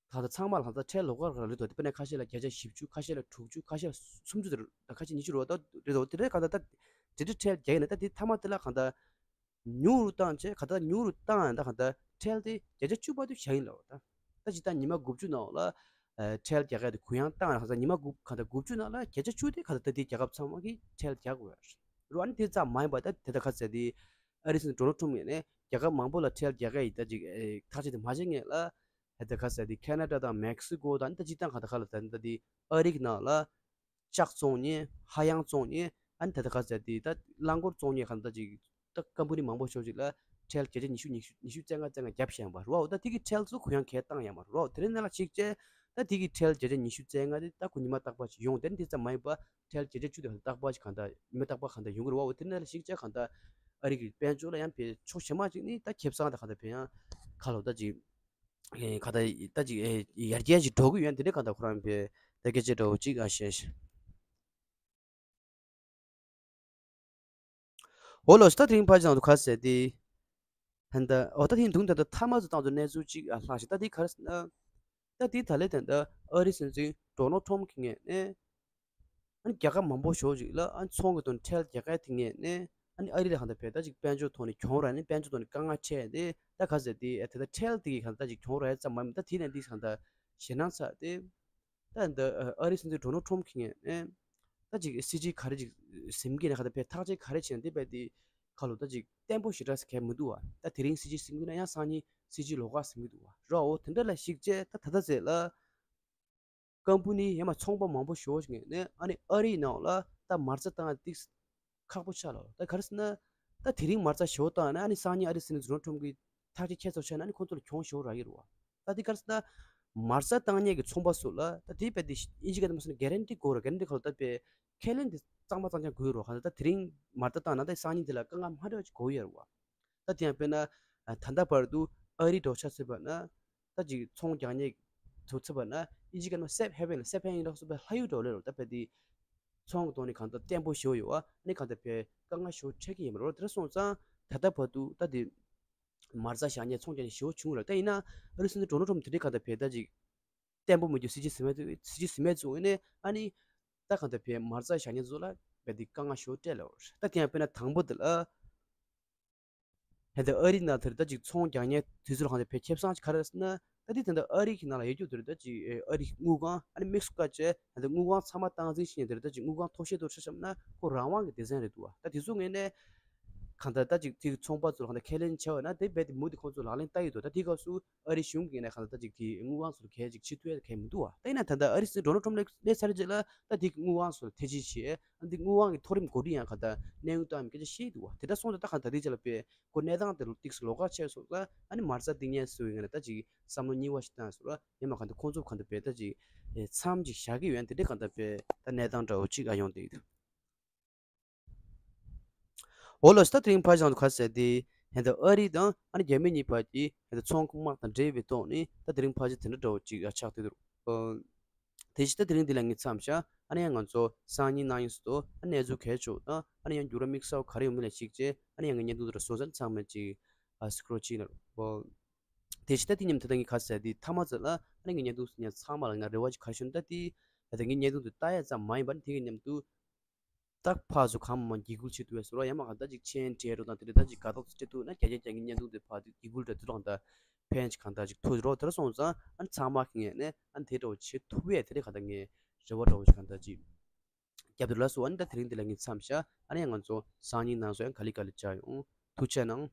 ད་ལྟ་ཚང་མ་ལ་ད་ལྟ་ཁྲལ་ལོགས་ཀ་རག་རེད་དོ། དེ་དཔེར་ན་ཁ་ཤས་ལ་བརྒྱ་ཆ་བཞི་བཅུ་ཁ་ཤས་ལ་དྲུག་ཅུ་ཁ་ཤས་ལ་སུམ་ཅུ་དེ་རེད། ད་ཁ་ཤས་ཉི་ཤུ་རེད་བ། ད་རེད་དོ། དེ་འདྲའི་གང་ལྟར་ད་དེ་འདྲའི་ཁྲལ་རྒྱག་ཡིན་ན་ད་དེ་མཐའ་མ་དེ་ལ་གང་ལྟར་ཉུང་རུ་བཏང་བྱས་གང་ལྟར་ཉུང་རུ་བཏང་ཡང་ད་གང་ལྟར་ཁྲལ་དེ་བརྒྱ་ཆ་བཅུ་བར་དུ་བཞག་ཡིན་ལབ་བ། ད་ད་ཇི་ལྟར་ཉི་མ་དགུ་བཅུ་ནང་ལ་ ཁྲལ་རྒྱག་ཡ་དེ་གུ་ཡངས་བཏང་ཡ་ལ་ཁ་ས་ཉི་མ་དགུ་ག་ད་དགུ་བཅུ་ནང་ལ་བརྒྱ་ཆ་བཅུ་དེ་ག་ད་ད་དེ་རྒྱལ་ཁབ་ཚང་མ་གིས་ཁྲལ་རྒྱག་དགོས་ཡ་རེད། ཨ་ནི་དེ་ཙམ་མ་ཡིན་པ་ད་དེ་ད་ག་ཟེར་དེ་ཨ་རི་སྲིད་འཛིན་ཌོ་ནལ་ཊམ་ངོས་ནས་རྒྱལ་ཁབ་མང་པོ་ལ་ཁྲལ་རྒྱག་ཡ་ཡི་ད་ཅིག་ཐག་གཅོད་དེ་མ་བྱེད་སྔོན་ལ་ད་ད་ག་ཟེར་དེ་ཁེ་ན་ཌ་དང་མེག་སི་ཀོ་དང་ད་སྤྱིར་བཏང་ག་ད་ག་ལ་ད་ད་དེ་ཨ་རི་གི་ནང་ལ་ལྕགས་བཙོང་མཁན། ཧ་ཡང་བཙོང་མཁན། ཨ་ནི་ད་ལྟ་ག་ཟེར་དེ་ད་རླངས་འཁོར་བཙོང་མཁན་གང་ད་ཅིག་ད་ཀམ་པ་ནི་མང་པོ་ཞེ་པོ་ཅིག་ལ་ཁྲལ་བརྒྱ་ཆ་ཉི་ཤུ་ཉི་ཤུ་ཉི་ཤུ་རྩ་ལྔ་རྩ་ལྔ་བརྒྱབ་བཞག་པ་རེད་བ། འོ་ད་དེ་གི་ཁྲལ་ཚོ་གུ་ཡངས་གང་ཡང་བཏང་ཡོད་མ་རེད་བ། དེ་རིང་ནང་ལ་གཞིགས་བྱས་ད་དེ་གི་ཁྲལ་བརྒྱ་ཆ་ཉི་ཤུ་རྩ་ལྔ་དེ་ད་ཁོ་ཉི་མ་རྟག་པར་ཞིག་ཡོང་། དེ་ནི་དེ་ཙམ་མ་ཡིན་པ་ཁྲལ་བརྒྱ་ཆ་བཅུ་དེ་རྟག་པར་ཞིག་གང་ད་ཉི་མ་རྟག་པར་གང་ད་ཡོང་གི་རེད་བ། འོ་དེ་རིང་ནང་ལ་གཞིགས་བྱས་གང་ད་ཨ་རི་གི་དཔལ་འབྱོར་ལ་ཡང་ཕྱི་ཕྱོགས་གཞན་མ་ཅིག་ནི་ད་ཁེ་བཟང་ད་གང་ད་ཕན་ཡང་ཁ་ལོ་ད་ཅིག་ཨེ་ག་ད་ད་ཅིག་ཨེ་ཡར་རྒྱས་ཅིག་འགྲོ་གི་ཡོད། དེ་འདྲའི་ག་ད་ཁོ་རང་པའི་ད་སྐད་ཆ་འདྲ་བོ་ཅིག་ཨ་བཤད་ཤག་འོ་ལོ་ད་དེ་རིང་ཕར་ཅང་དུ་ག་ཟེར་ཏེ། ད་ད་འོ་ད་དེ་རིང་དུང་ད་ད་ཐ་མ་ཚོ་བཏང་ཚོ་གནས་ཚུལ་ཅིག་ཨ་ལྷག་ཤག་ད་དེ་ག་རེ་ཟེར་ན། ད་དེ་ད་ལས་ད་ད་ཨ་རི་སྲིད་འཛིན་ཌོ་ནལ་ཊམ་གི་ངོས་ནས། ཨ་ནི་རྒྱལ་ཁབ་མང་པོ་ཞེ་པོ་ཅིག་ལ་ཨ་ནི་ཚོང་གི་དོན་ཁྲལ་རྒྱག་ཡ་དེ་ངོས་ནས་ཨ་ནི་ཨ་རི་ལ་གང་ལྟར་བས་ད་ཅིག་དཔལ་འབྱོར་ཐོག་ནས་གྱོང་རག་ནས་དཔལ་འབྱོར་ཐོག་ནས་དཀའ་ངལ་འཕྲད་དེ་ད་ག་ཟེར་དེ་ཨ་དེ་ད་ཁྲལ་དེ་གི་གང་ལྟར་ཅིག་གྱོང་རག་ཡ་ཙམ་མ་ཡིན་ད་དེ་ནས་འདི་གང་ལྟར་ཞེད་སྣང་ཚ་དེ་ད་འདི་ཨ་རི་སྲིད་འཛིན་ཌོ་ནལ་ཊམ་གི་ངོས་ནས་ད་ཅིག་སྲིད་ཇུས་ག་རེ་ཅིག་ཟིན་གི་ནས་གང་ལྟར་བས་ཐག་གཅོད་ག་རེ་བྱས་ནས་དེ་བས་དེ་ཁ་ལོ་ད་ཅིག་བརྟན་པོ་ཞེ་དྲག་ཟེར་མཁན་མི་འདུག་བ། ད་དེ་རིང་སྲིད་ཇུས་ཟིན་གི་ན་ཡང་སང་ཉིན་སྲིད་ཇུས་ལོགས་ཀ་ཟིན་གི་འདུག་བ་རོ། འོ་དེ་འདྲ་ལ་གཞིགས་བྱས་ད་ད་ལྟ་ཟེར་ལ། ཀམ་པ་ནི་ཡང་མ་ཚོང་པ་མང་པོ་ཞེ་པོ་ཞིག་ངོས་ནས་ཨ་ནི་ཨ་རིའི་ནང་ལ་ད་མ་རྩ་བཏང་ཡ་ཏིག་ཁག་པོ་ཆགས་ལ། ད་ག་རེ་ཟེར་ན། ད་དེ་རིང་མ་རྩ་ཞེ་པོ་བཏང་ན་ཨ་ནི་སང་ཉིན་ཨ་རི་སྲིད་འཛིན་ཌོ་ནལ་ཊམ་གྱི་ཐག་གཅོད་ཁྱད་མཚར་ཆགས་ན་ཨ་ནི་ཁོང་ཚོ་ལ་གྱོང་ཞེ་པོ་རག་གི་རེད་བ། ད་དེ་ག་རེ་ཟེར་ན། མ་རྩ་བཏང་མཁན་གྱི་ཚོང་པ་ཚོ་ལ་ད་དེ་བས་དེ་ཨིན་ཇི་སྐད་དུ་མ་སོང་ན་གྷ་རན་ཊི་དགོས་རེད། གྷ་རན་ཊི་ག་ལ་ད་བས་ཁས་ལེན་དེ་གཙང་མ་གཙང་རྐྱང་དགོས་རེད་བ། ག་ད་དེ་རིང་མ་རྩ་བཏང་ན་ད་སང་ཉིན་དེ་ལ་དཀའ་ངལ་མ་འདྲ་བ་ཅིག་དགོས་ཀྱི་ཡོད་རེད་བ། ད་དེ་ཡང་དཔེར་ན། ད་ལྟ་བར་དུ་ཨ་རི་འགྲོ་ཆ་ཚུད་པ་ན། ད་ཅིག་ཚོང་རྒྱག་མཁན་ཚོ་ཚུད་པ་ན་ཨིན་ཇི་སྐད་ནང་སེབ་ཧེ་ཝན་ལ་སེབ་ཧེ་ཝན་ཡིན་རོགས་སུ་བའི་ལྷ་ཡུལ་འགྲོ་ལེ་རོ། ད་བས་དེ་ཚོང་གི་ཐོག་ནས་གང་ལྟར་བརྟན་པོ་ཞེ་པོ་ཡོད་བ། ཨ་ནི་གང་ལྟར་བས་དཀའ་ངལ་ཞེ་པོ་འཕྲད་ཀྱི་ཡིན་པ་རོ། དེ་འདྲ་སོང་ཙང་ད་ལྟ་བར་དུ་ད་དེ་མ་རྩ་བཞག་མཁན་ཚོང་རྒྱག་མཁན་ཞེ་པོ་བྱུང་རེད། ད་ཡིན་ན་ཨ་རི་སྲིད་འཛིན་ཌོ་ནལ་ཊམ་དེ་འདྲའི་གང་ལྟར་བས་ད་ཅིག་བརྟན་པོ་མི་འདུག་སྲིད་ཇུས་ཟིན་མེད་དུ་སྲིད་ཇུས་ཟིན་མེད་བཙུགས་ནས་ཨ་ནི་ད་གང་ལྟར་བས་མ་རྩ་བཞག་མཁན་ཚོ་ལ་བས་དེ་དཀའ་ངལ་ཞེ་པོ་སྤྲད་ལ། ད་དེ་ཡང་དཔེར་ན་དང་པོ་དེ་ལ། ཧེ་ད་ཨ་རི་ནང་དེར་ད་ཅིག་ཚོང་རྒྱག་མཁན་དུས་ཚོད་ལ་གང་ལྟར་བས་ཁེ་བཟང་ཅིག་ག་རེ་ཟེར་ན། ད་དེ་དེ་འདྲ་ཨ་རི་གི་ནང་ལ་ཡོད་རྒྱུ་དེར་ད་ཅིག་ཨ་རི་དངུལ་ཁང་ཨ་ནི་དམིགས་སུ་བཀར་བྱས་ཧེ་ད་དངུལ་ཁང་ཚང་མ་སྟངས་འཛིན་བྱས་ནས་དེར་ད་ཅིག་དངུལ་ཁང་མཐོ་ཤོས་དུ་ཆ་བཞག་ན་ཁོ་རང་དབང་གི་སྡེ་ཚན་རེད་འདུག་བ། ད་དེ་ཚོ་ངོས་ནས་གང་ལྟར་ད་ཅིག་དེ་གི་ཚོང་པ་ཚོ་ལ་གང་ལྟར་ཁས་ལེན་བྱས་པ་ན་དེ་རྦད་དེ་མུ་མཐུད་ཁོང་ཚོ་ལག་ལེན་བསྟར་ཡོད་འདུག་ད་དེ་སྐབས་སུ་ཨ་རི་གཞུང་གིས་ནས་གང་ལྟར་ད་ཅིག་དེ་དངུལ་ཁང་ཚོ་ལ་གལ་ཅིག་བྱེད་ཐུབ་ཡ་གལ་མི་འདུག་བ། ད་ཡིན་ན་ད་ལྟ་ཨ་རི་སྲིད་འཛིན་ཌོ་ནལ་ཊམ་སླེབས་སླེབས་ཚར་རྗེས་ལ་ད་དེ་གི་དངུལ་ཁང་ཚོ་ལ་ཐེ་ཇུས་བྱས། ཨ་འདི་དངུལ་ཁང་གི་མཐོ་རིམ་འགོ་ཁྲིད་ཡང་ག་ད་གནས་དབྱུང་བཏང་མི་སྐད་ཆ་བཤད་འདུག་བ། དེ་འདྲ་སོང་ཙང་ད་ག་ད་དེ་ཅག་ལ་དཔེ་ཁོ་གནས་སྟངས་དེ་ལ་ཏིག་སི་ལོགས་ཀ་ཆགས་སོང་ཙང་ཨ་ནི་མ་རྩ་འདི་ངས་སུ་ཡིན་ན་ད་ཅིག་བསམ་བློ་གཉིས་པ་ཞིག་བཏང་སོང་ལ་ཡང་མ་ག་ད་ཁོང་ཚོ་ག་ད་དཔེ་ད་ཅིག་མཚམས་ཅིག་བཞག་གི་ཡོད། དེ་འདྲ་ག་ད་དཔེ་ད་གནས་སྟངས་འདྲ་བོ་ཅིག་ཨ་ཡོང་དེ་འདུག་འོ་ལོ་ད་དེ་རིང་ཕར་བཞག་ཏུ་ག་ཟེར་དེ་ཧེ་ད་ཨ་རི་དང་ཨ་ནི་རྒྱ་མི་གཉིས་བར་གྱི་ཧེ་ད་ཚོང་དམག་དང་འབྲེལ་བའི་ཐོག་ནས་ད་དེ་རིང་ཕར་ཅིག་དེ་འདྲ་འདྲ་བོ་ཅིག་ཨ་ཆགས་དེ་འདུག་དེ་བཞིན་ད་དེ་རིང་འདི་ལ་ངས་མཚམས་བཞག་ཨ་ནི་ཡང་ང་ཚོ་སང་ཉིན་གནངས་ཉིན་སུ་དོ་ཨ་གནས་ཚུལ་གལ་ཆེ་བ་དང་ཨ་ནི་ཡང་འགྱུར་བ་དམིགས་བསལ་ག་རེ་ཡོང་མིན་ལ་གཞིགས་བྱས་ཨ་ནི་ཡང་ངའི་བརྙན་ཐུང་འདི་ར་བཟོ་ས་ཚང་མ་ཅིག་ཨ་སི་ཀྲོལ་ཅིག་ན་རོ། དེ་བཞིན་ད་དེ་མཉམ་དུ་ད་ངས་ག་ཟེར་དེ་མཐའ་མ་ཚོ་ལ་ཨ་ནི་ངའི་བརྙན་ཐུང་སུ་ཉན་ཚང་མ་ལ་ང་རེ་བ་ཅིག་ག་རེ་ཞུ་ན་ད་དེ་ད་ངའི་བརྙན་ཐུང་འདི་ལྟ་ཡ་ཙམ་མ་ཡིན་པར་དེ་གི་མཉམ་དུ། ད་ཕར་ཚུར་གང་མང་འགྱིག་སྐུལ་བྱེད་ཐུབ་པའི་བཟོ་འདྲ་ཡང་མ་གང་ལྟར་ཅིག་མཆན་སྤྲད་རོགས་དང་དེ་འདྲ་ད་ཅིག་དགའ་ཐོག་སྤྲད་ཐུབ་ན་རྒྱ་རྒྱ་རྒྱ་ངའི་བརྙན་ཐུང་དེ་ཕར་དུ་འགྱིག་སྐུལ་སྤྲད་ཐུབ་རོགས་དང་ཕན་ཅིག་གང་ལྟར་ཅིག་ཐུག་རོགས་དེ་འདྲ་སོང་ཙང་ཨ་ནི་ཚང་མ་གི་ངས་ནས་ཨ་ནི་དེ་འདྲ་བོ་བྱེད་ཐུབ་པས་དེ་འདྲ་གང་ལྟར་ངས་རེ་བ་འདྲ་བོ་ཞིག་གང་ལྟར་ཅིག་བརྒྱབ་འདུག་ལགས་སོ། ཨ་ནི་ད་དེ་རིང་འདི་ལ་ངས་མཚམས་བཞག་ཨ་ནི་ཡང་ང་ཚོ་སང་ཉིན་གནངས་སུ་ཡང་ག་ལེ་ག་ལེ་བཅར་ཡོང་། ཐུགས་རྗེ་གནང་།